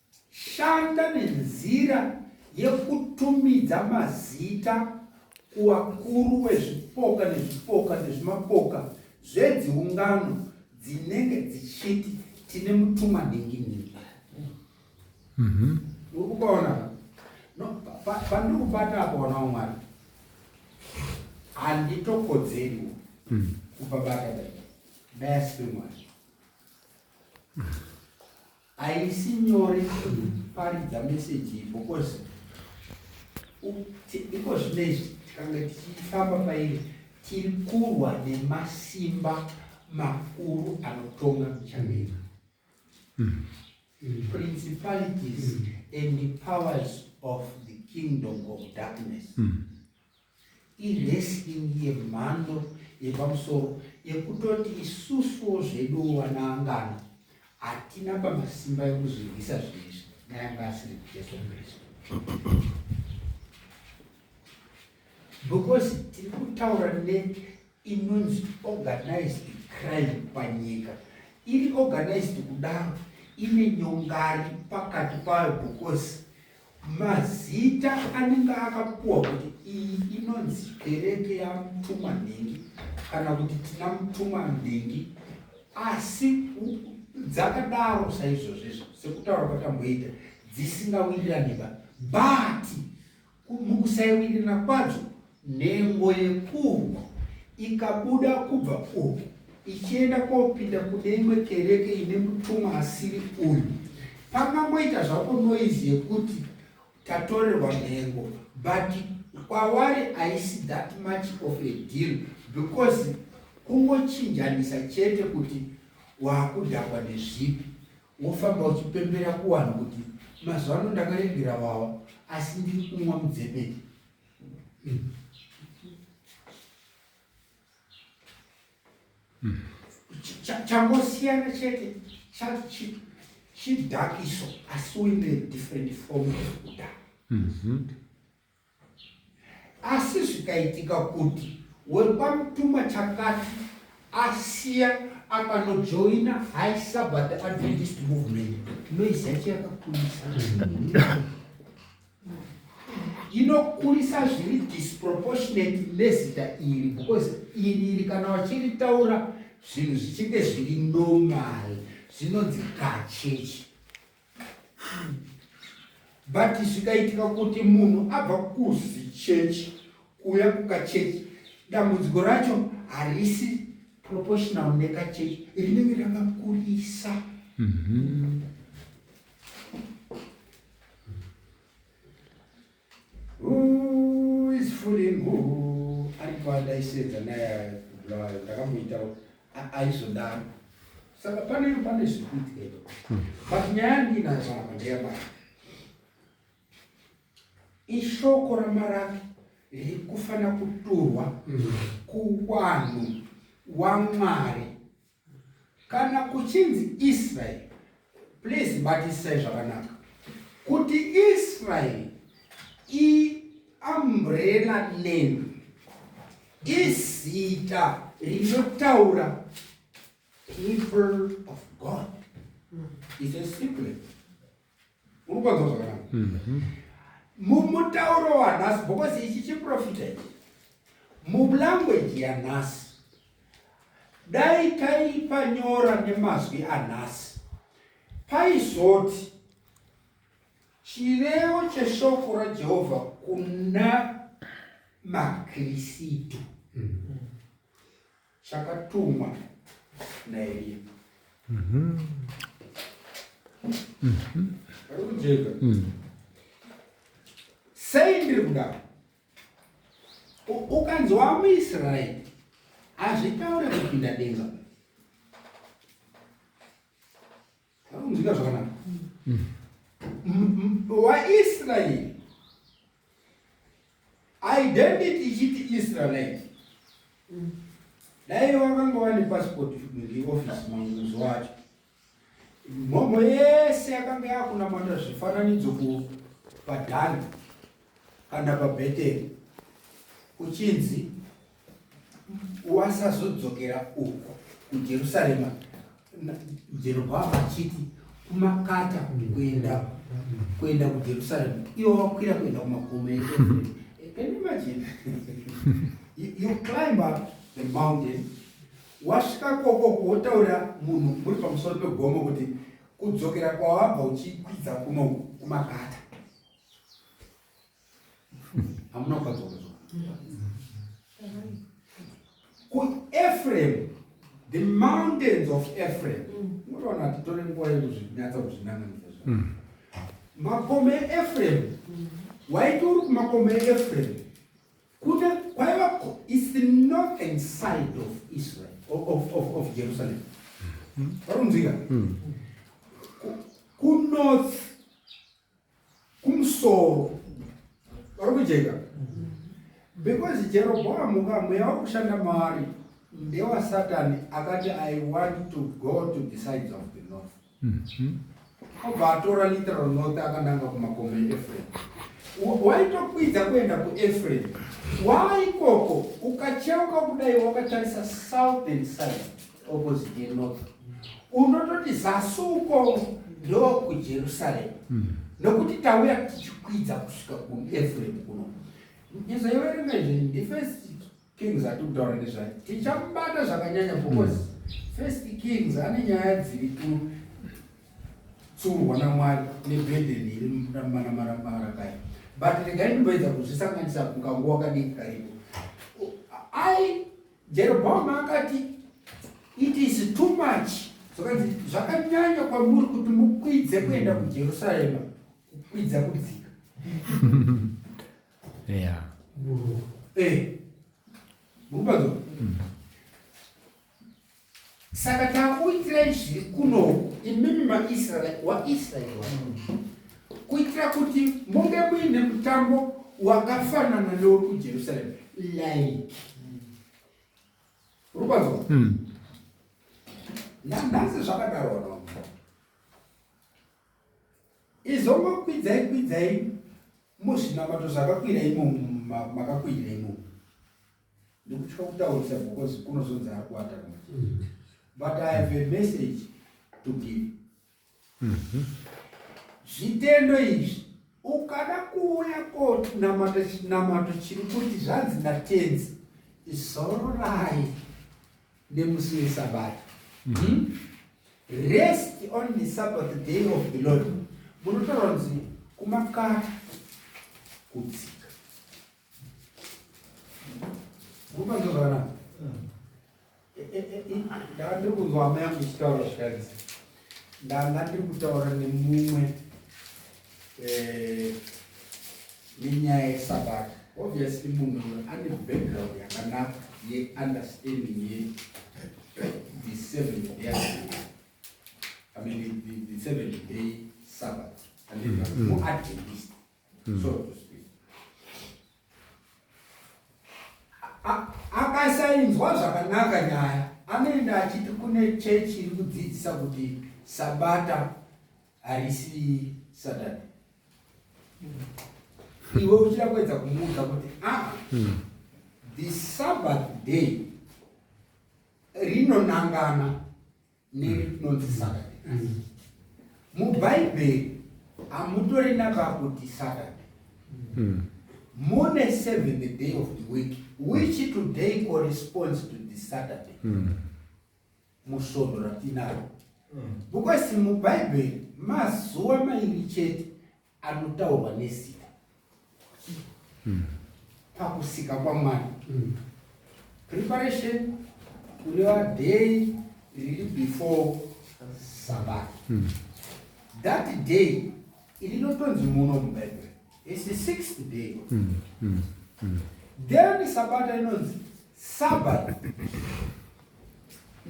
nenzira yekutumidza mazita kuvakuru vezvipoka nezvipoka nezvimapoka zvedziungano dzinenge dzichiti tine mutumwa nhingi nhingi. Uri kupaona? No, pandiri kubata apa, wana waMwari, handitokodzeriwo kupabata dai dai asipe Mwari. Haisi nyore kuparidza meseji iyi because iko zvinezvi tikange tichifamba pairi, tiri kurwa nemasimba makuru anotonga muchadenga, principalities and the powers of the kingdom of darkness. Iwrestling yemhando yepamusoro yekutoti isusuwo zvedu vanaangana hatina pamasimba ekuzvirwisa zvinezvi dai anga asiri Jesu Kristu, because tiri kutaura neinonzi organized crime panyika. Iri organized kudaro, ine nyongari pakati payo, because mazita anenge akapuwa kuti iyi inonzi kereke yamutumwa nhingi kana kuti tina mutumwa nhingi, asi dzakadaro saizvozvo izvo, sekutaura kwatamboita, dzisingawirirani ba, but mukusaiwirirana kwadzo, nhengo yekuku ikabuda kubva uku ichienda kopinda kune imwe kereke ine mutumwa asiri uyu, pangangoita zvapo noise yekuti tatorerwa nhengo, but kwavari haisi that much of a deal, because kungochinjanisa chete kuti waakudhakwa nezvipi, wofamba uchipembera kuvanhu kuti mazuva ano ndakaregera wawa asi ndiri kumwa mudzepete. Changosiyana chete chidhakiso, asi uine different form of kudhaka. Asi zvikaitika kuti wekwamutumwa chakati asiya akanojoina High Sabbath Adventist Movement, noise yacho yakakurisa, inokurisa zviri disproportionate nezita iri, because iri iri kana vachiritaura zvinhu zvichinge zviri normal, zvinonzi kachechi. But zvikaitika kuti munhu abva kuzichechi kuuya kukachechi, dambudziko racho harisi proportional nekachechi, rinenge rakakurisa. Who is fooling who? Aripo andaisedza naye kuBulawayo, ndakamboitawo aizodaro. Saka pane zviri kuitika ipapo, but nyaya yandinayo panapa ndeyaMaraki. Ishoko raMaraki riri kufanira kuturwa kuwanhu waMwari. Kana kuchinzi Israel, please batisai zvakanaka kuti Israel iumbrella name, izita rinotaura people of God. It's a secret. Uri kwanzwa zvakanaka? Mumutauro wanhasi, because ichi chiprofita ichi mulanguage yanhasi, dai taipanyora nemazwi anhasi, paizoti chirevo cheshoko raJehovha kuna maKristu chakatumwa naEriya. Ari kujeka. Sei ndiri kudaro? Ukanzi wamuIsraeri, hazvitaure kupinda denga. Ari kunzwika zvakanaka? WaIsraeri, identity ichiti Israelite, dai wakanga wane passport ngeofisi manguzo wacho, mhomho yese yakanga yakunamata zvifananidzo kupadhani kana paBheteri, kuchinzi wasazodzokera uko kuJerusarema, Jerobhoamu achiti kumakata kuenda kuJerusarema, iwo wakwira kuenda kumakomo eEfremu. Can you imagine? You climb up the mountain, wasvika kokoko, wotaura munhu muri pamusoro pegomo kuti kudzokera kwawabva uchikwidza kuno kumakata. Hamuna kukadzoka kuEphraim, the mountains of Ephraim. Munoona, titore nguva yekuzvinyatsa kuzvinanganisa zva makomo eEphraim. Waiti uri kumakomo eEphraim, kune kwaiva is the northern side of Israel, of Jerusalem. Vari kunzwika? Kunorth, kumusoro. Vari kujeka? Because Jeroboamu ka, mweya wekushanda maari ndewaSatani, akati, "I want to go to the sides of the north." Obva atora literal north, akananga kumakomo eEphraim. Waitokwidza kuenda kuEphraim, waikoko ukacheuka kudai wakatarisa southern side, opposite yenorth, unototi zasi uko ndokuJerusarema, nokuti tauya tichikwidza kusvika kuEphraim kuno. Izoiverenga izvi, ndiFirst Kings ati kutaura nezvayo. Tichamubata zvakanyanya because First Kings ane nyaya dziri kutsurwa naMwari neburden iri manaMarakai, but regai ndimboedza kuzvisanganisa mukanguva kadiki karipo. Ai, Jeroboamu akati, "It is too much." Zvakanzi zvakanyanya kwamuri kuti mukwidze kuenda kuJerusarema, kukwidza kudzika. Mukubadzo. Saka takuitirai zviri kuno imimi maIsraeri, waIsraeri, kuitira kuti munge muine mutambo wakafanana newekuJerusarema, like rubadzo. Nanhasi zvakadaro no. Izongokwidzai kwidzai muzvinamato zvakakwira imomo, makakwira imomo. Ndikutya kutaurisa because kunozonzi ari kuata kumachechi, but I have a message to give. Zvitendo izvi, ukada kuuya konamata chinamato chiri kuti zvanzi naTenzi, zororai nemusi weSabata, Rest on the Sabbath day of the Lord, munotaura kunzi kumakata kudzika. Mupanzwa zvakanaka? Ndanga ndiri kunzwa hama yangu ichitaura zvikanzi ndanga ndiri kutaura nemumwe nenyaya yeSabata. Obviously munhu ane background yakanaka yeunderstanding ye the seventh day, I mean the seventh day Sabbath, and then muAdventist, so to speak. Akasainzwa zvakanaka nyaya, anoenda achiti kune chechi iri kudzidzisa kuti Sabata harisi Saturday. Iwe uchida kuedza kumuudza kuti aa, the Sabbath day rinonangana nerinonzi Saturday. MuBhaibheri. Hamutorina pakuti Saturday. Mune seventh day of the week, which today corresponds to the Saturday. Musvondo ratinaro. Because muBhaibheri mazuva mairi chete anotaurwa nezita pakusika kwaMwari. Preparation kureva day riri before Sabbath. That day irinotonzi muno muBhaibheri is the sixth day. Then Sabata inonzi Sabbath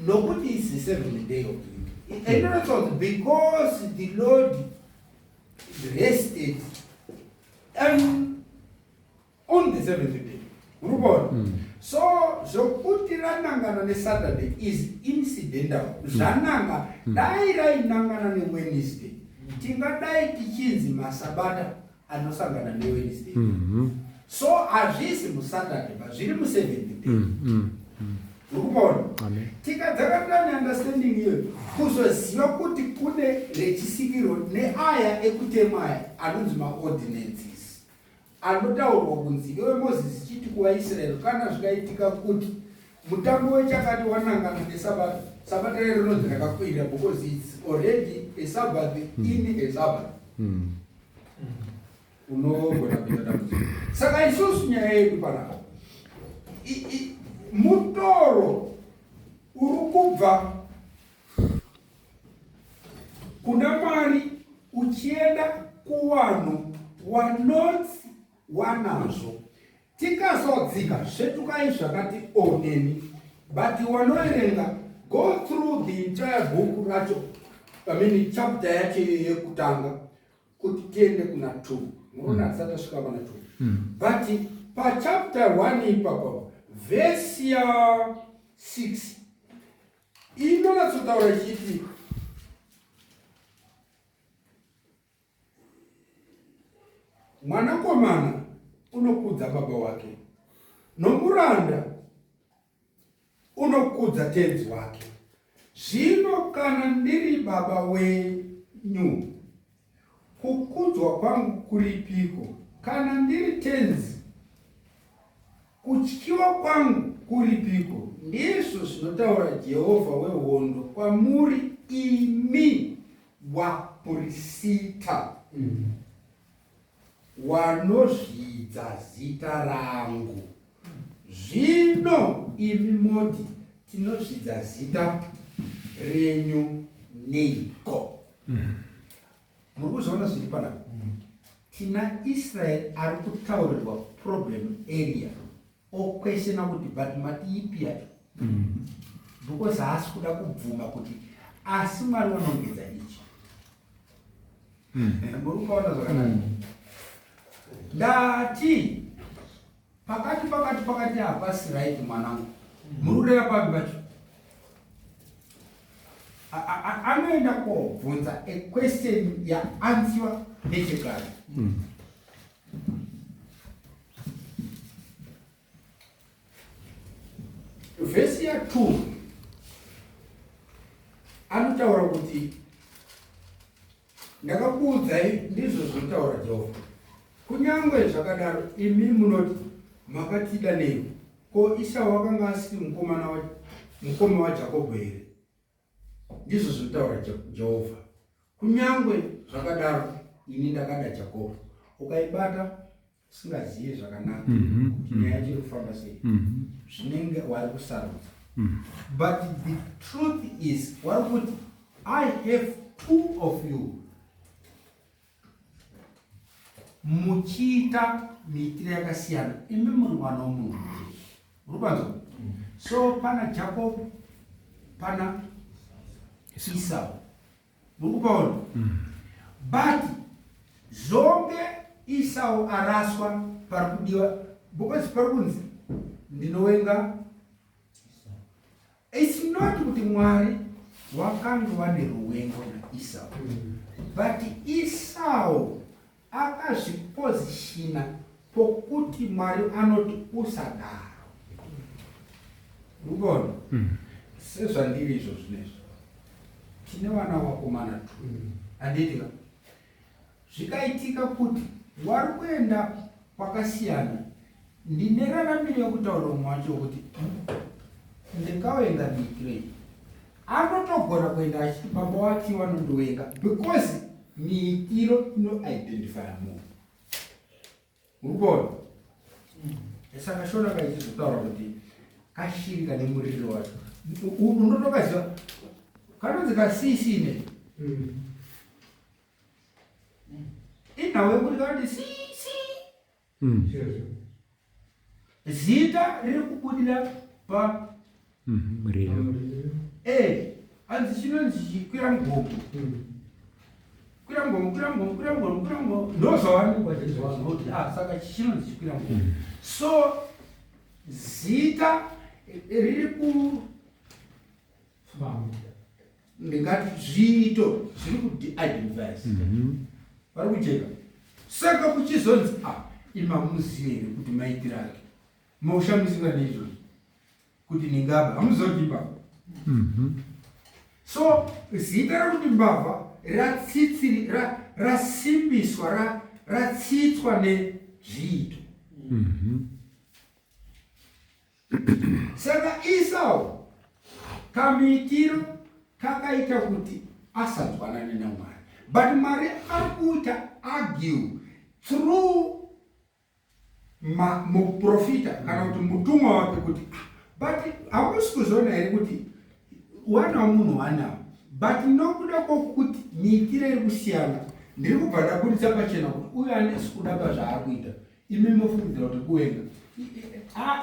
nokuti is the seventh day of the week. Inotonzi because the Lord rested and on the seventh day. Urikuona? So zvokuti ranangana neSaturday is incidental. Zvananga dai rainangana neWednesday, tingadai tichinzi masabata anosangana neWednesday. So hazvisi muSaturday, but zviri museventh day. Urikuona? Amen. Tikadzakatira neunderstanding iyoyo, kuzoziva kuti kune rechisikiro neaya ekutema aya anonzi maordinances anotaurwa kunzi iwe Mozisi chiti kuvaIsraeri, kana zvikaitika kuti mutambo wechakati wanangana nesabata, sabata rero rinonzi rakakwirira because it's already a Sabbath in a Sabbath. Unogona kuita dambudziko. Saka isusu nyaya yedu panapa mutoro uri kubva kuna Mwari uchienda kuvanhu wanotsi wanazvo. Tikazodzika svetukai zvakati oneni, but wanoerenga, go through the entire book racho, I mean chapter yacho yekutanga kuti tiende kuna 2. Munoona, tisati tasvika pana 2, but pachapter 1 ipapo, vhesi ya 6 inonatsotaura ichiti, "Mwanakomana unokudza baba wake, nomuranda unokudza tenzi wake. Zvino kana ndiri baba wenyu, kukudzwa kwangu kuripiko? Kana ndiri tenzi, kutyiwa kwangu kuripiko? Ndizvo zvinotaura Jehovha wehondo kwamuri imi vapurisita wanozvidza zita rangu." Zvino imi moti, "Tinozvidza zita renyu neiko?" Muri kuzviona zviri panapa? Tina Israeri ari kutaurirwa problem area, oquestiona kuti, "But mati ipi yacho?" Because haasi kuda kubvuma kuti asi Mwari vanongedza ichi. Muri kupaona zvakanaka? Ndati pakati pakati pakati hapasi right. Mwanangu, muri kureva papi pacho? Anoenda kobvunza a question yaanswerwa nechekare. Vhesi ya2 anotaura kuti, "Ndakakuudzai, ndizvo zvinotaura Jehovha, kunyange zvakadaro imi munoti, 'Makatida nei?' Ko Isau akanga asiri mukoma waJakobho here? Ndizvo zvinotaura Jehovha. Kunyange zvakadaro ini ndakada Jakobho." Ukaibata usingazivi zvakanaka kuti nyaya yacho iri kufamba sei, zvinenge wari kusarudza. But the truth is, wari kuti, "I have two of you muchiita miitiro yakasiyana, imi muri mwana womunhu." Uri kwanzwa? So pana Jacob, pana Esau. Muri kupaona? But zonge Esau araswa, pari kudiwa because pari kunzi, "Ndinowenga." It's not kuti Mwari wakanga wane ruwengo naEsau, but Esau akazvipositiona pokuti Mwari anoti usadaro. Urikuona? Sezvandiri izvo zvinezvi, tine vana vakomana two, handiti ka? Zvikaitika kuti wari kuenda kwakasiyana, ndine raramiro yekutaura umwe wacho kuti ndingawenga miitiro iyi. Anotogona kuenda achiti baba wati vanondiwenga because miitiro inoidentifya munhu. Uri kuona? Saka Shona kaichizotaura kuti kashiri kane muririro wacho. Unotokaziva kanonzi kasisine. Inhau yekuti kanoti sisi. Zita riri kubudira pa muriro. Eh, hanzi chinonzi chikwira mugomo. Kwira mugomo, kwira mugomo, kwira mugomo, kwira mugomo. Ndozvawanikwa zvezvavanhu kuti ah saka chinonzi chikwira mugomo. So zita riri ku ndingati zviito zviri kudiidentify zita. Vari kujeka. Saka kuchizonzi ah imamuzive here kuti maitiro ake. Maushamisika neizvozvo kuti ningaba hamuziva kuti imbavha. So zita rekuti mbavha ratsitsiri rasimbiswa ratsitswa nezviito. Saka Esau kamuitiro kakaita kuti asanzwanane naMwari, but Mwari ari kuita argue through muprofita kana kuti mutumwa wake kuti ah, but hamusi kuzviona here kuti wana wamunhu wanawo, but nokuda kwokuti miitiro iri kusiyana, ndiri kubva ndabuditsa pachena kuti uyu handisi kuda pazvaari kuita. Imi mofungidzira kuti kuwenga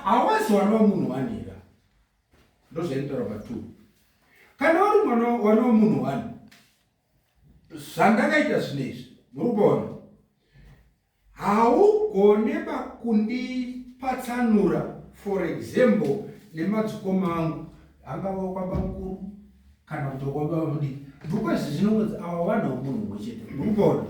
hawasi wana wamunhu wanhera. Ndozvainotaura pa 2. Kana uri mwana wana wamunhu wani, zvandakaita zvinezvi muri kuona, haugone kundipatsanura for example nemadzikoma angu, angava kwabamukuru kana kuti kwababa mudiki, because zvinongonzi ava vana vomunhu mumwe chete. Muri kuona,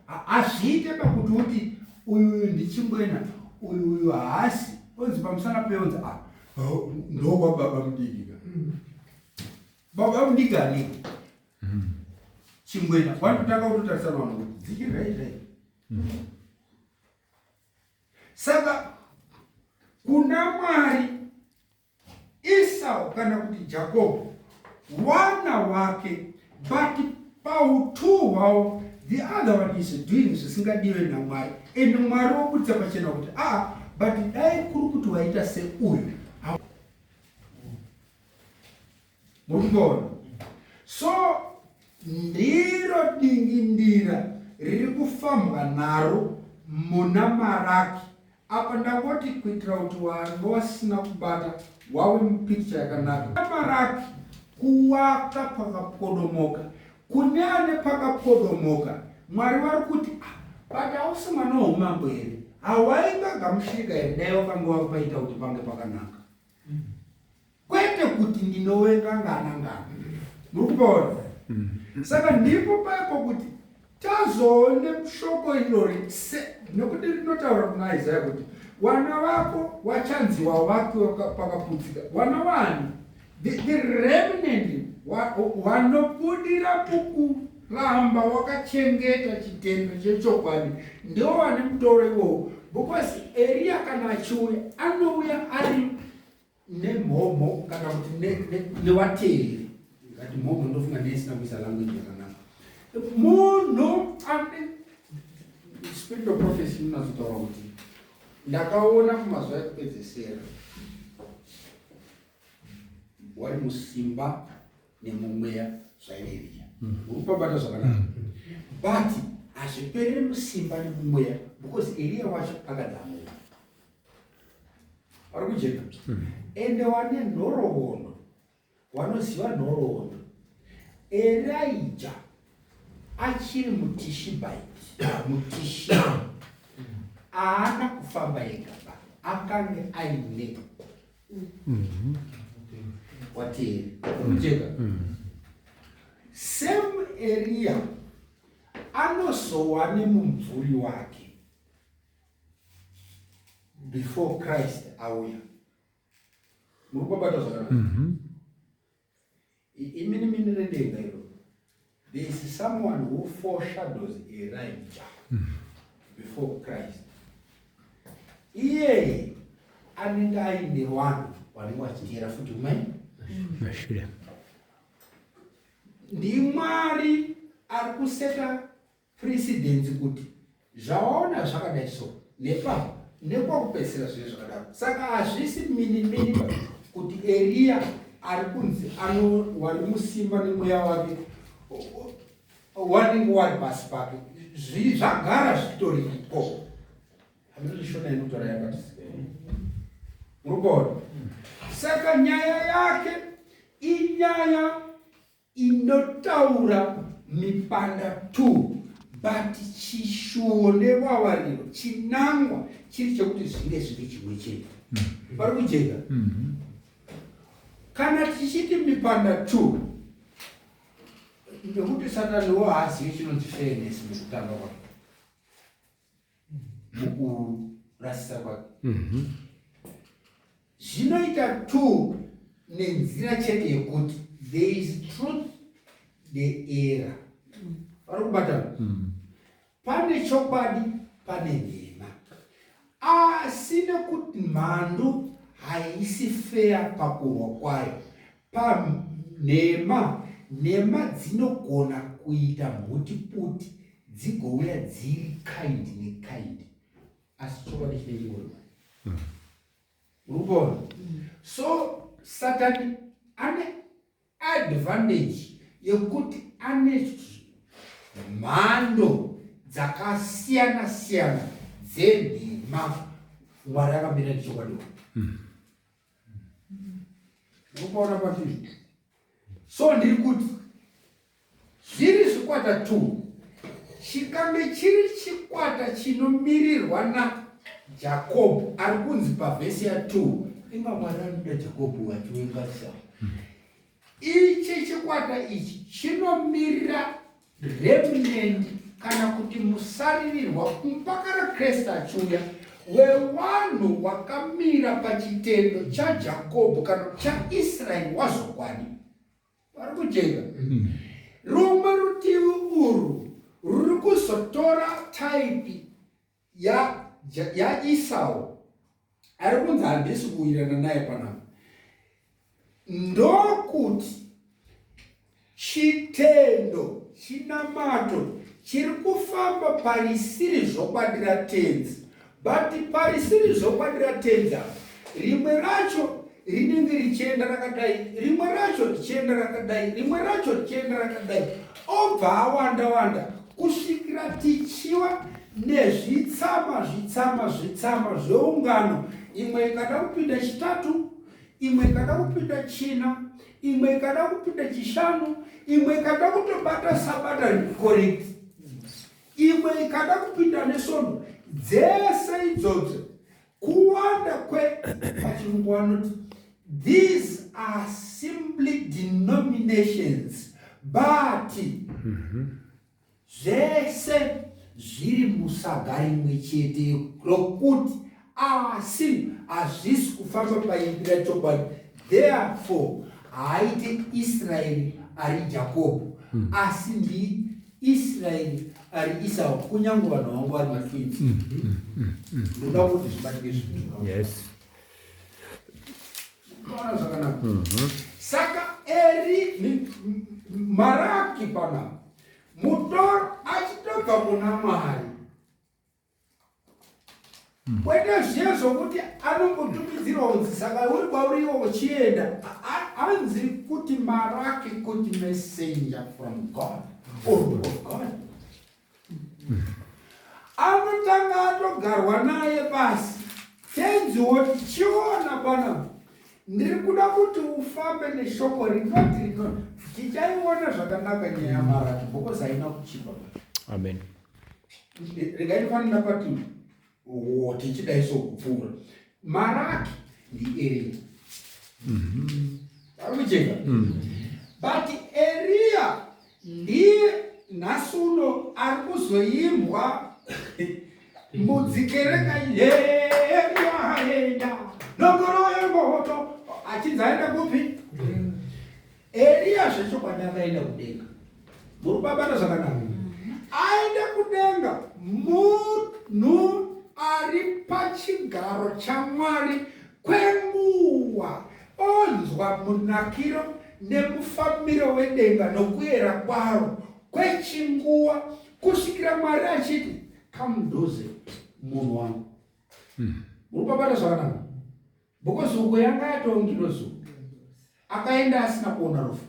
hazviite pakuti uti uyu uyu ndichingwena, uyu uyu haasi, onzi pamusana peonzi ah ndokwababa mudiki ka. Baba mudiki aniko chingwena wanotanga kutotarisana vanhu kuti dzichiri right right. Saka kuna Mwari Esau kana kuti Jakobho wana wake, but pautu hwavo the other one is doing zvisingadiwe naMwari, and Mwari wobudisa pachena kuti ah, but dai kuri kuti waita seuyu. Muri kuona? So ndiro dingindira riri kufambwa naro muna Maraki. Apa ndangoti kuitira kuti wanga wasina kubata wave mupicture yakanaka. Maraki kuwaka pakapodomoka. Kune ane pakapodomoka, Mwari vari kuti ah, but hausi mwana weumambo here? Hawaingagamushirika here dai wakanga wapaita kuti pange pakanaka? Kwete kuti ndinowenga ngana ngana. Muri kupaona? Saka ndipo paipo kuti tazoone shoko irori nekuti rinotaura kuna Isaya kuti wana vako wachanzi wavaki pakaputsika. Wana wani? The remnant wanobudira mukuramba wakachengeta chitendo chechokwadi ndiwo wane mutoro iwowo, because Eriya kana achiuya anouya ari nemhomho kana kuti nevateeri. Ngati mhomho, ndofunga neisina kuisa language yakanaka. Munhu ane spirit of prophecy inonatsotaura kuti ndakaona mumazuva ekupedzesera wari musimba nemumweya zvaEriya. Uri kupabata zvakanaka, but hazvipereri musimba nemumweya because Eriya wacho akadzamuka. Vari kujeka? Ende wane nhoroondo, wanoziva nhoroondo, Elijah achiri muTishibite, muTishiba, haana kufamba ega ba, akange aine wateeri. Kujeka? Same Eriya anozowa nemumvuri wake before Christ auya. Muri kubata zvakanaka? Imini mini redenga iro. There is someone who foreshadows Elijah before Christ. Iyeye anenge aine vanhu vanenge vachiteera futi mai Mashure. NdiMwari ari kuseta precedence kuti zvawaona zvakadai so nepapo nekwakupedzisira zvinhu zvakadaro. Saka hazvisi mini mini kuti Eriya ari kunzi ano wari musimba nemweya wake wanenge wari pasi pake, zvagara zvitoripo. Hameno Shona inotaura yakati muri kuona. Saka nyaya yake inyaya inotaura mipanda 2, but chishuwo nevavariro, chinangwa chiri chekuti zvinge zviri chimwe chete. Pari kujeka. Kana tichiti mipanda 2, nekuti Sataniwo haazivi chinonzi fairness mukutamba kwake, mukurasisa kwake. Zvinoita two nenzira chete yekuti there is truth, the error. Vari kubatana. Pane chokwadi, pane nhema, asi nekuti mhandu haisi feya pakurwa kwayo panhema, nhema dzinogona kuita mhutiputi, dzigouya dziri kind nekind, asi chokwadi chine chingori. Uri kuona? So Satani ane advantage yekuti ane mhando dzakasiyana siyana dzenhema. Mwari akamira nechokwadi. Uri kuona patiri? So ndiri kuti zviri zvikwata 2, chikambe chiri chikwata chinomirirwa naJakobho ari kunzi pavhesi ya2, inga Mwari anoda Jakobho vachiwengasa. Ichi chikwata ichi chinomirira remnant, kana kuti musaririrwa mpaka raKristu achiuya, wevanhu wakamira pachitendo chaJakobho kana chaIsraeri wazokwadi. Vari kujeka. Rumwe rutivi urwu ruri kuzotora type yaEsau ari kunzi handisi kuwirirana naye panapa, ndokuti chitendo chinamato chiri kufamba parisiri zvokwadi raTenzi, but parisiri zvokwadi raTenzi apa, rimwe racho rinenge richienda rakadai, rimwe racho richienda rakadai, rimwe racho richienda rakadai, obva awanda wanda kusvikira tichiwa nezvitsama zvitsama zvitsama zveungano. Imwe ikada kupinda Chitatu, imwe ikada kupinda China, imwe ikada kupinda Chishanu, imwe ikada kutobata Sabata correct, imwe ikada kupinda neSondo. Dzese idzodzo kuwanda kwe pachirungu vanoti these are simply denominations, but zvese zviri musaga rimwe chete rokuti asi hazvisi kufamba paimbi rachokwadi. Therefore haaite Israeri ari Jakobho, asi ndi Israeri ari Isau, kunyange vanhu vangu vari matwins. Ndoda kuti zvibatike zvinhu. Unoona zvakanaka. Saka eri Maraki pana mutoro achitobva kuna Mwari, kwete zviye zvokuti anongotumidzirwa kunzi saka uri kwauri iwo uchienda. Anzi kuti Maraki kuti messenger from God or of God. Anotanga atogarwa naye pasi, Tenzi woti, "Chiona pana, ndiri kuda kuti ufambe neshoko rinoti rinoti." Tichaiona zvakanaka nyaya yaMaraki because haina kuchipa. Amen. Regai ndifanira pati wo tichidai so kupfuura. Maraki ndiEriya. Ari kujeka. But Eriya ndiye nhasi uno ari kuzoimbwa mudzikereka, "Eriya aenda nongoro yemoto," achinzi aenda kupi? Eriya zvechokwadi akaenda kudenga. Muri kubabata zvakanaka. Aenda kudenga munhu ari pachigaro chaMwari kwenguva onzwa munakiro nemufambiro wedenga nokuyera kwaro kwechinguva kusvikira Mwari achiti kamuduze munhu wangu. Muri kubabata zvakanaka. Because uko yanga yatoo ngirozi akaenda asina kuona rufu.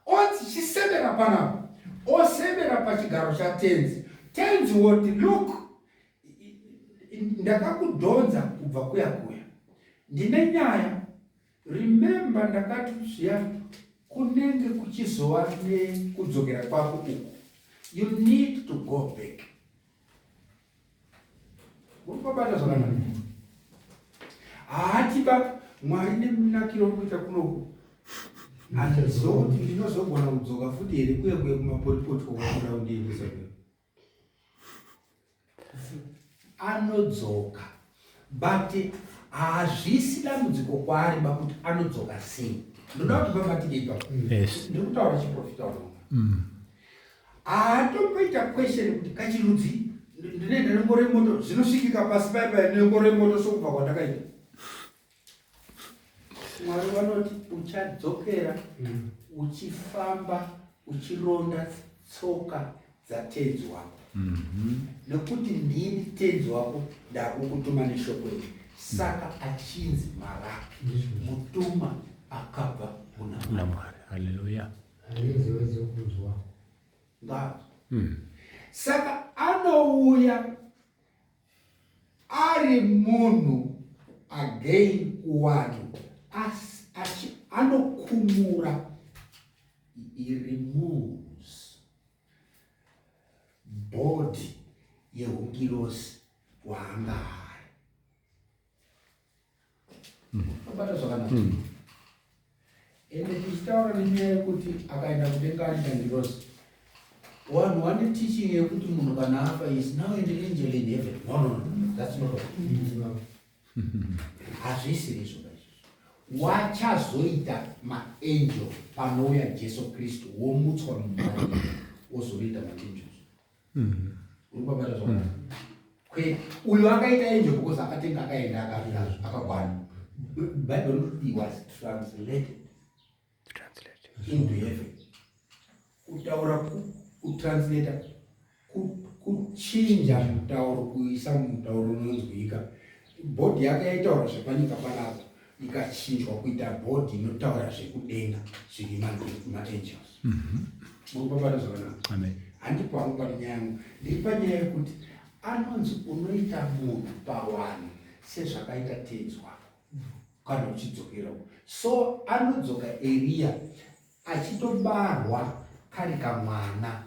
Onzi chisemera panapa, osemera pachigaro chaTenzi. Tenzi woti look, ndakakudhonza kubva kuya kuya, ndine nyaya. Remember ndakati zviya kunenge kuchizova nekudzokera kwako uku, you need to go back. Uri kubata zvakanaka. Haatiba Mwari nemunakiro uri kuita kunoku. Handiziva kuti ndinozogona kudzoka futi here kuya kuya kumaporipoti kwakuda kundiendesa kuya. Anodzoka but hazvisi dambudziko kwaari ba kuti anodzoka sei. Ndoda kuti pabatike ipapo. Yes. Ndiri kutaura chiprofita wangu. Haatomboita question kuti kachirudzi ndinoenda nengoro yemoto zvinosvikika pasi pai pai nengoro yemoto sokubva kwandakaita. Mwari vanoti uchadzokera uchifamba uchironda tsoka dzatenzi wako. Nekuti ndini tenzi wako ndakukutuma neshoko iri. Saka achinzi Maraki mutumwa akabva kuna Mwari. Mwari. Hallelujah. Saka anouya ari munhu again kuvanhu anokumura. He removes body yehungirosi waanga ari. Abata zvakanaka. Ende tichitaura nenyaya yekuti akaenda kudenga ari nangirozi, vanhu vane teaching yekuti munhu kana afa is now an angel in heaven. No, no, no, that's not all. Hazvisiri izvo izvozvo. Wachazoita maangel panouya Jesu Kristu womutswa mumari wozoita maangels. Uri kubata zvakanaka. Kwete uyu akaita angel because akatenga akaenda akakwana. Bible rinoti he was translated into heaven. Kutaura kutranslata kuchinja mutauro kuisa mutauro unonzwika. Bhodhi yake yaitaura zvepanyika panapa ikachinjwa kuita bhodhi inotaura zvekudenga zviri maangels. Muri kubata zvakanaka. Amen. Handipo hangu pane nyaya yangu, ndiri panyaya yekuti anonzi unoita munhu pawanhu sezvakaita tenzi wako kana uchidzokera uko. So anodzoka Eriya achitobarwa kari kamwana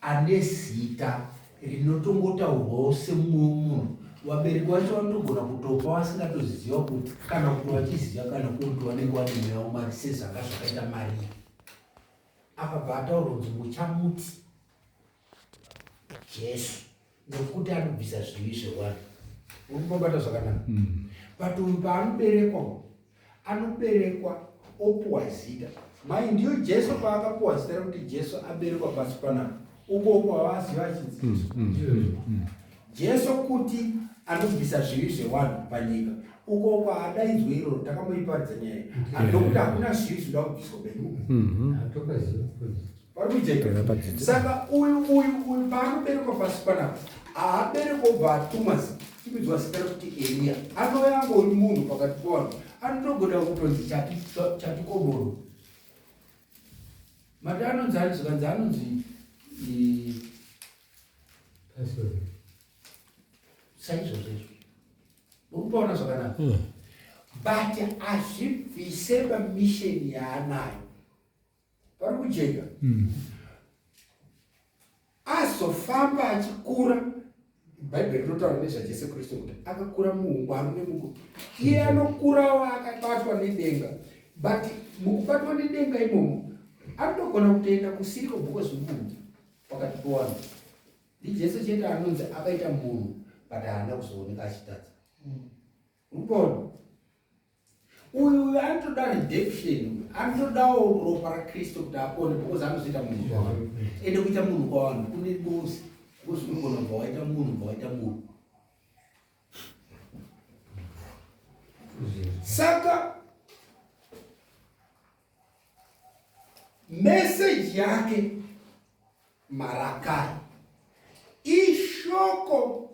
ane zita rinotongotaurwawo semumwe munhu. Vabereki vacho vanotogona kutopa vasingatoziva kuti kana kuti vachiziva kana kuti vanenge vane mweya waMwari sezvanga zvakaita Mariya. Akabva ataura kunzi muchamuti Jesu nekuti anobvisa zvivi zvevanhu. Uri kubata zvakanaka. But uyu paanoberekwa, anoberekwa opuwa zita. Mai ndiyo Jesu paakapuwa zita rekuti Jesu aberekwa pasi panapa. Uko uko havaziva achinzi Jesu. Jesu kuti anobvisa zvivi zvevanhu panyika. Uko uko haadaidzwe iroro, takamboiparidza nyaya iyi. Nokuti hakuna zvivi zvinoda kubviswa penyu. Pari kujeka. Saka uyu uyu uyu paanoberekwa pasi panapa, haaberekwa obva atumwa tumidzwa zita rekuti Eriya. Anouya angori munhu pakati pevanhu. Anotogona kutonzi chatikoboro. Mati anonzi ani zvikanzi anonzi saizvozvo izvo. Uri kupaona zvakanaka. But hazvibvise pamisheni yaanayo. Pari kujeka. Azofamba achikura, Bhaibheri rinotaura nezvaJesu Kristu kuti akakura muungwaru nemuku. Iye anokurawo akabatwa nedenga. But mukubatwa nedenga imomo anotogona kutoenda kusiriko because munhu pakati pevanhu. NdiJesu chete anonzi akaita munhu but haana kuzooneka achitadza. Uri kupaona? Uyu uyu anotoda redemption uyu anotodawo ropa raKristu kuti apone because anozoita munhu kwavanhu. Ende kuita munhu kwavanhu kune ngozi because unogona kubva waita munhu bva waita munhu. Saka message yake Marakai ishoko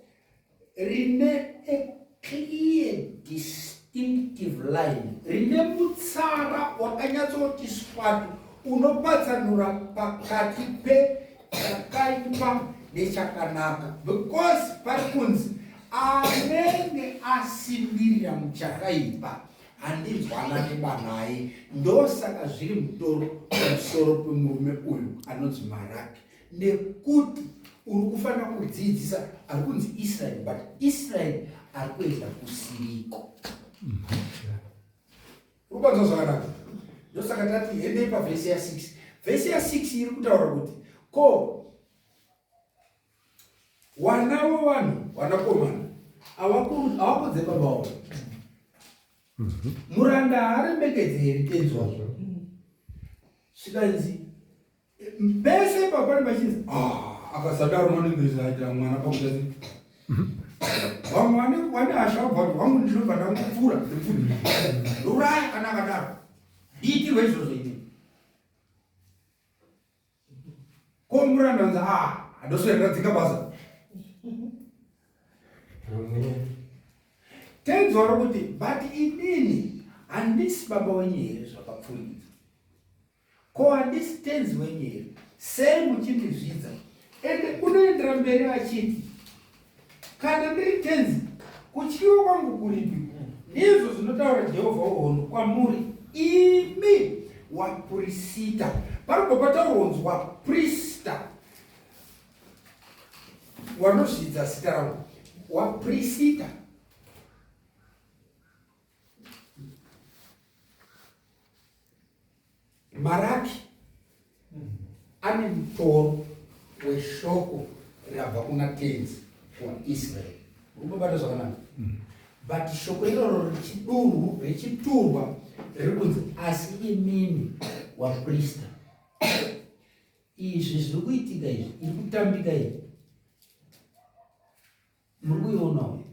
rine a clear distinctive line rine mutsara wakanyatsoti swatu unopatsanura pakati pechakaipa nechakanaka because pari kunzi anenge asimbirira muchakaipa handinzwanane banaye ndosaka zviri mutoro pamusoro pemurume uyu anonzi Maraki nekuti uri kufanira kudzidzisa ari kunzi Israel but Israel ari kuenda kusiriko. Uri kwanzwa zvakanaka? Ndosaka tati hendei pavhesi ya6. Vhesi ya6 iri kutaura kuti ko Wana wevanhu wanakomana awakudze baba wavo. Muranda haaremekedze here tenzi wazvo? Zvikanzi pese papane pachinzi ah, akasadaro manenge aita mwana pakuta vamwe vane vane hasha vabva kuti wangu ndinobva ndangopfuura ndipfuura ndouraya kana akadaro ndiitirwe izvozvo ini Ko muranda anzi ah handoswera ndadzinga basa. Tenzi wari kuti but inini handisi baba wenyu here zvakapfurikidza. Ko handisi tenzi wenyu here? Sei muchindizvidza? Ende unoendera mberi achiti Kana ndiri tenzi, kutyiwa kwangu kuripi? Ndizvo zvinotaura Jehovha wehondo kwamuri imi wapurisita. Parobva pataurwa kunzi waprista, wanozvidza zita rangu, wapurisita. Maraki ane mutoro weshoko rabva kuna Tenzi waIsraeri. Uri kubata zvakanaka? But shoko iroro richidurwu richiturwa riri kunzi asi imimi waprista. Izvi zviri kuitika izvi, iri kutambika iyi. Muri kuionawo?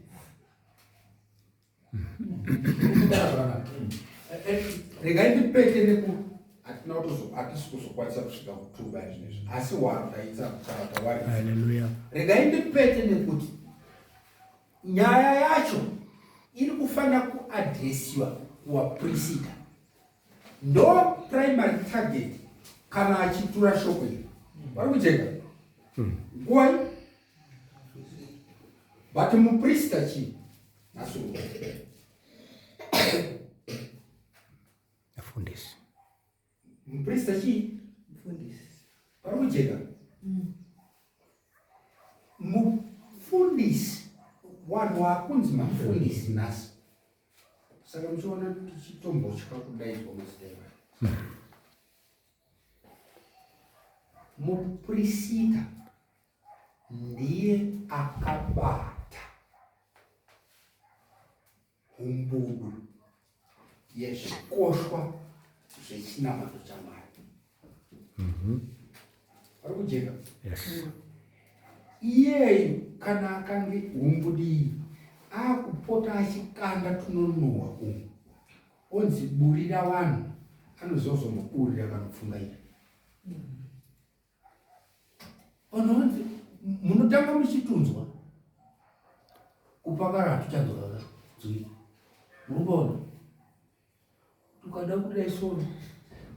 Regai ndipete neku hatina kutozo hatisi kuzokwanisa kusvika kutuba izvinezvi asi waro taitsa tawari. Haleluya. Regai ndipete nekuti nyaya yacho iri kufanira kuadresiwa kuwaprisita ndo primary target kana achitura shoko iri vari kujeka nguwai but muprista chii nhasi Mufundisi. Muprista chii? Mufundisi. Pari kujeka? Mufundisi vanhu vakunzi mafundisi nhasi. Saka muchiona tichitombotya kudaidzwa mazita evanhu. Muprisita ndiye akabata humbudu yezvikoshwa zvechinamato chaMwari. Pari kujeka? Yes. Iyeyu kana akange humbudu iyi akupota achikanda tunonhuhwa umu onzi burira vanhu anozozomuburira kanopfungaira. Ononzi munotanga muchitunzwa kupakara hatuchanzwa nzwi muri kuona tukada kudai sona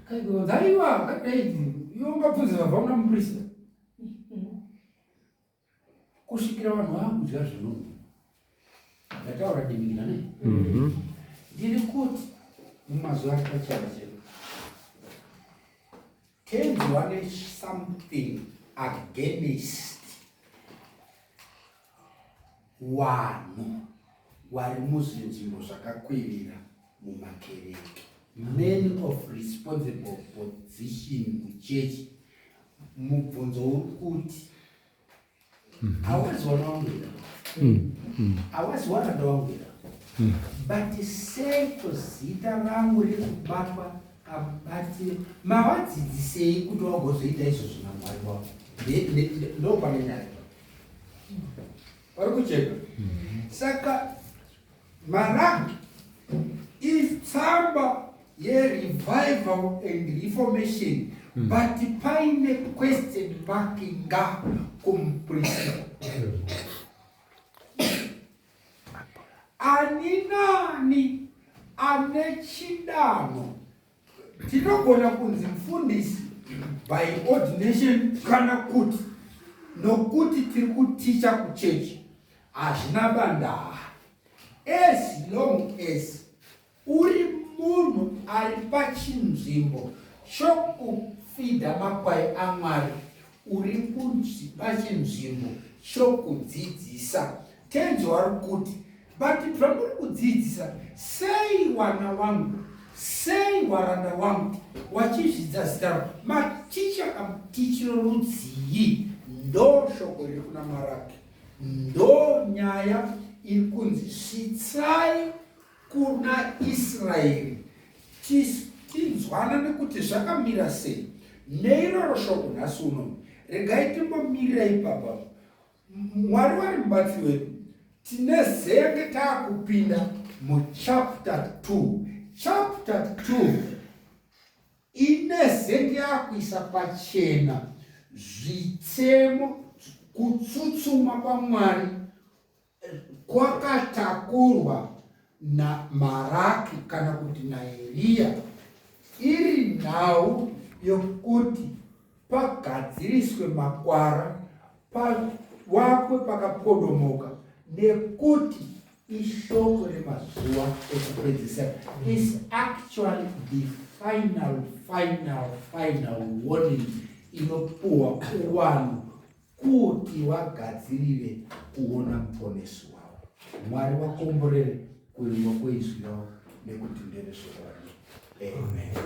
kaikonzi aiwa kadai iwe ungabvunze vabva kuna muprista kusvikira vanhu vaakudya zvinonhuhwa ndataura dimikira ne ndiri kuti mumazuva atachava chero Tenzi vane something against vanhu vari muzvinzvimbo zvakakwirira mumakereke men of responsible position muchechi mubvunzo uri kuti hawazi wana wangu here hawazi waranda wangu here. But seiko zita rangu riri kubatwa kamubatiro? Mavadzidzisei kuti wagozoita izvozvo naMwari wavo? Ndopane nyaya. Vari kucheka. Saka Maraki itsamba yerevival and reformation, but paine question mark nga kumuprista. Ani nani ane chidano tinogona kunzi mufundisi by ordination kana kuti nokuti tiri kuticha kuchechi, hazvina bandaa, as long as uri munhu ari pachinzvimbo chokufidha makwai aMwari, uri pachinzvimbo chokudzidzisa. Tenzi wari kuti, but zvamuri kudzidzisa sei, wana wangu, sei waranda wangu wachizvidza zita ravo? Maticha kamutichiro rudzii? Ndo shoko riri kuna Maraki, ndo nyaya iri kunzi svitsai kuna Israeri, tinzwana nekuti zvakamira sei neiroro shoko nhasi uno. Regai timbomirira ipapa. Mwari wari mubatsiri wedu. Tine zenge taakupinda muchapter 2. Chapter 2 ine zenge yakuisa pachena zvitsemo, kutsutsuma kwaMwari kwakatakurwa naMaraki kana kuti naEriya, iri nhau yokuti pagadziriswe makwara, pawakwe pakapodomoka, nekuti ishoko remazuva ekupedzisira, is actually the final, final, final warning inopuwa kuvanhu kuti vagadzirire kuona Muponesi wavo. Mwari vakomborere kuverengwa kweizwi ravo, nekuti nderezvokwadi. Amen.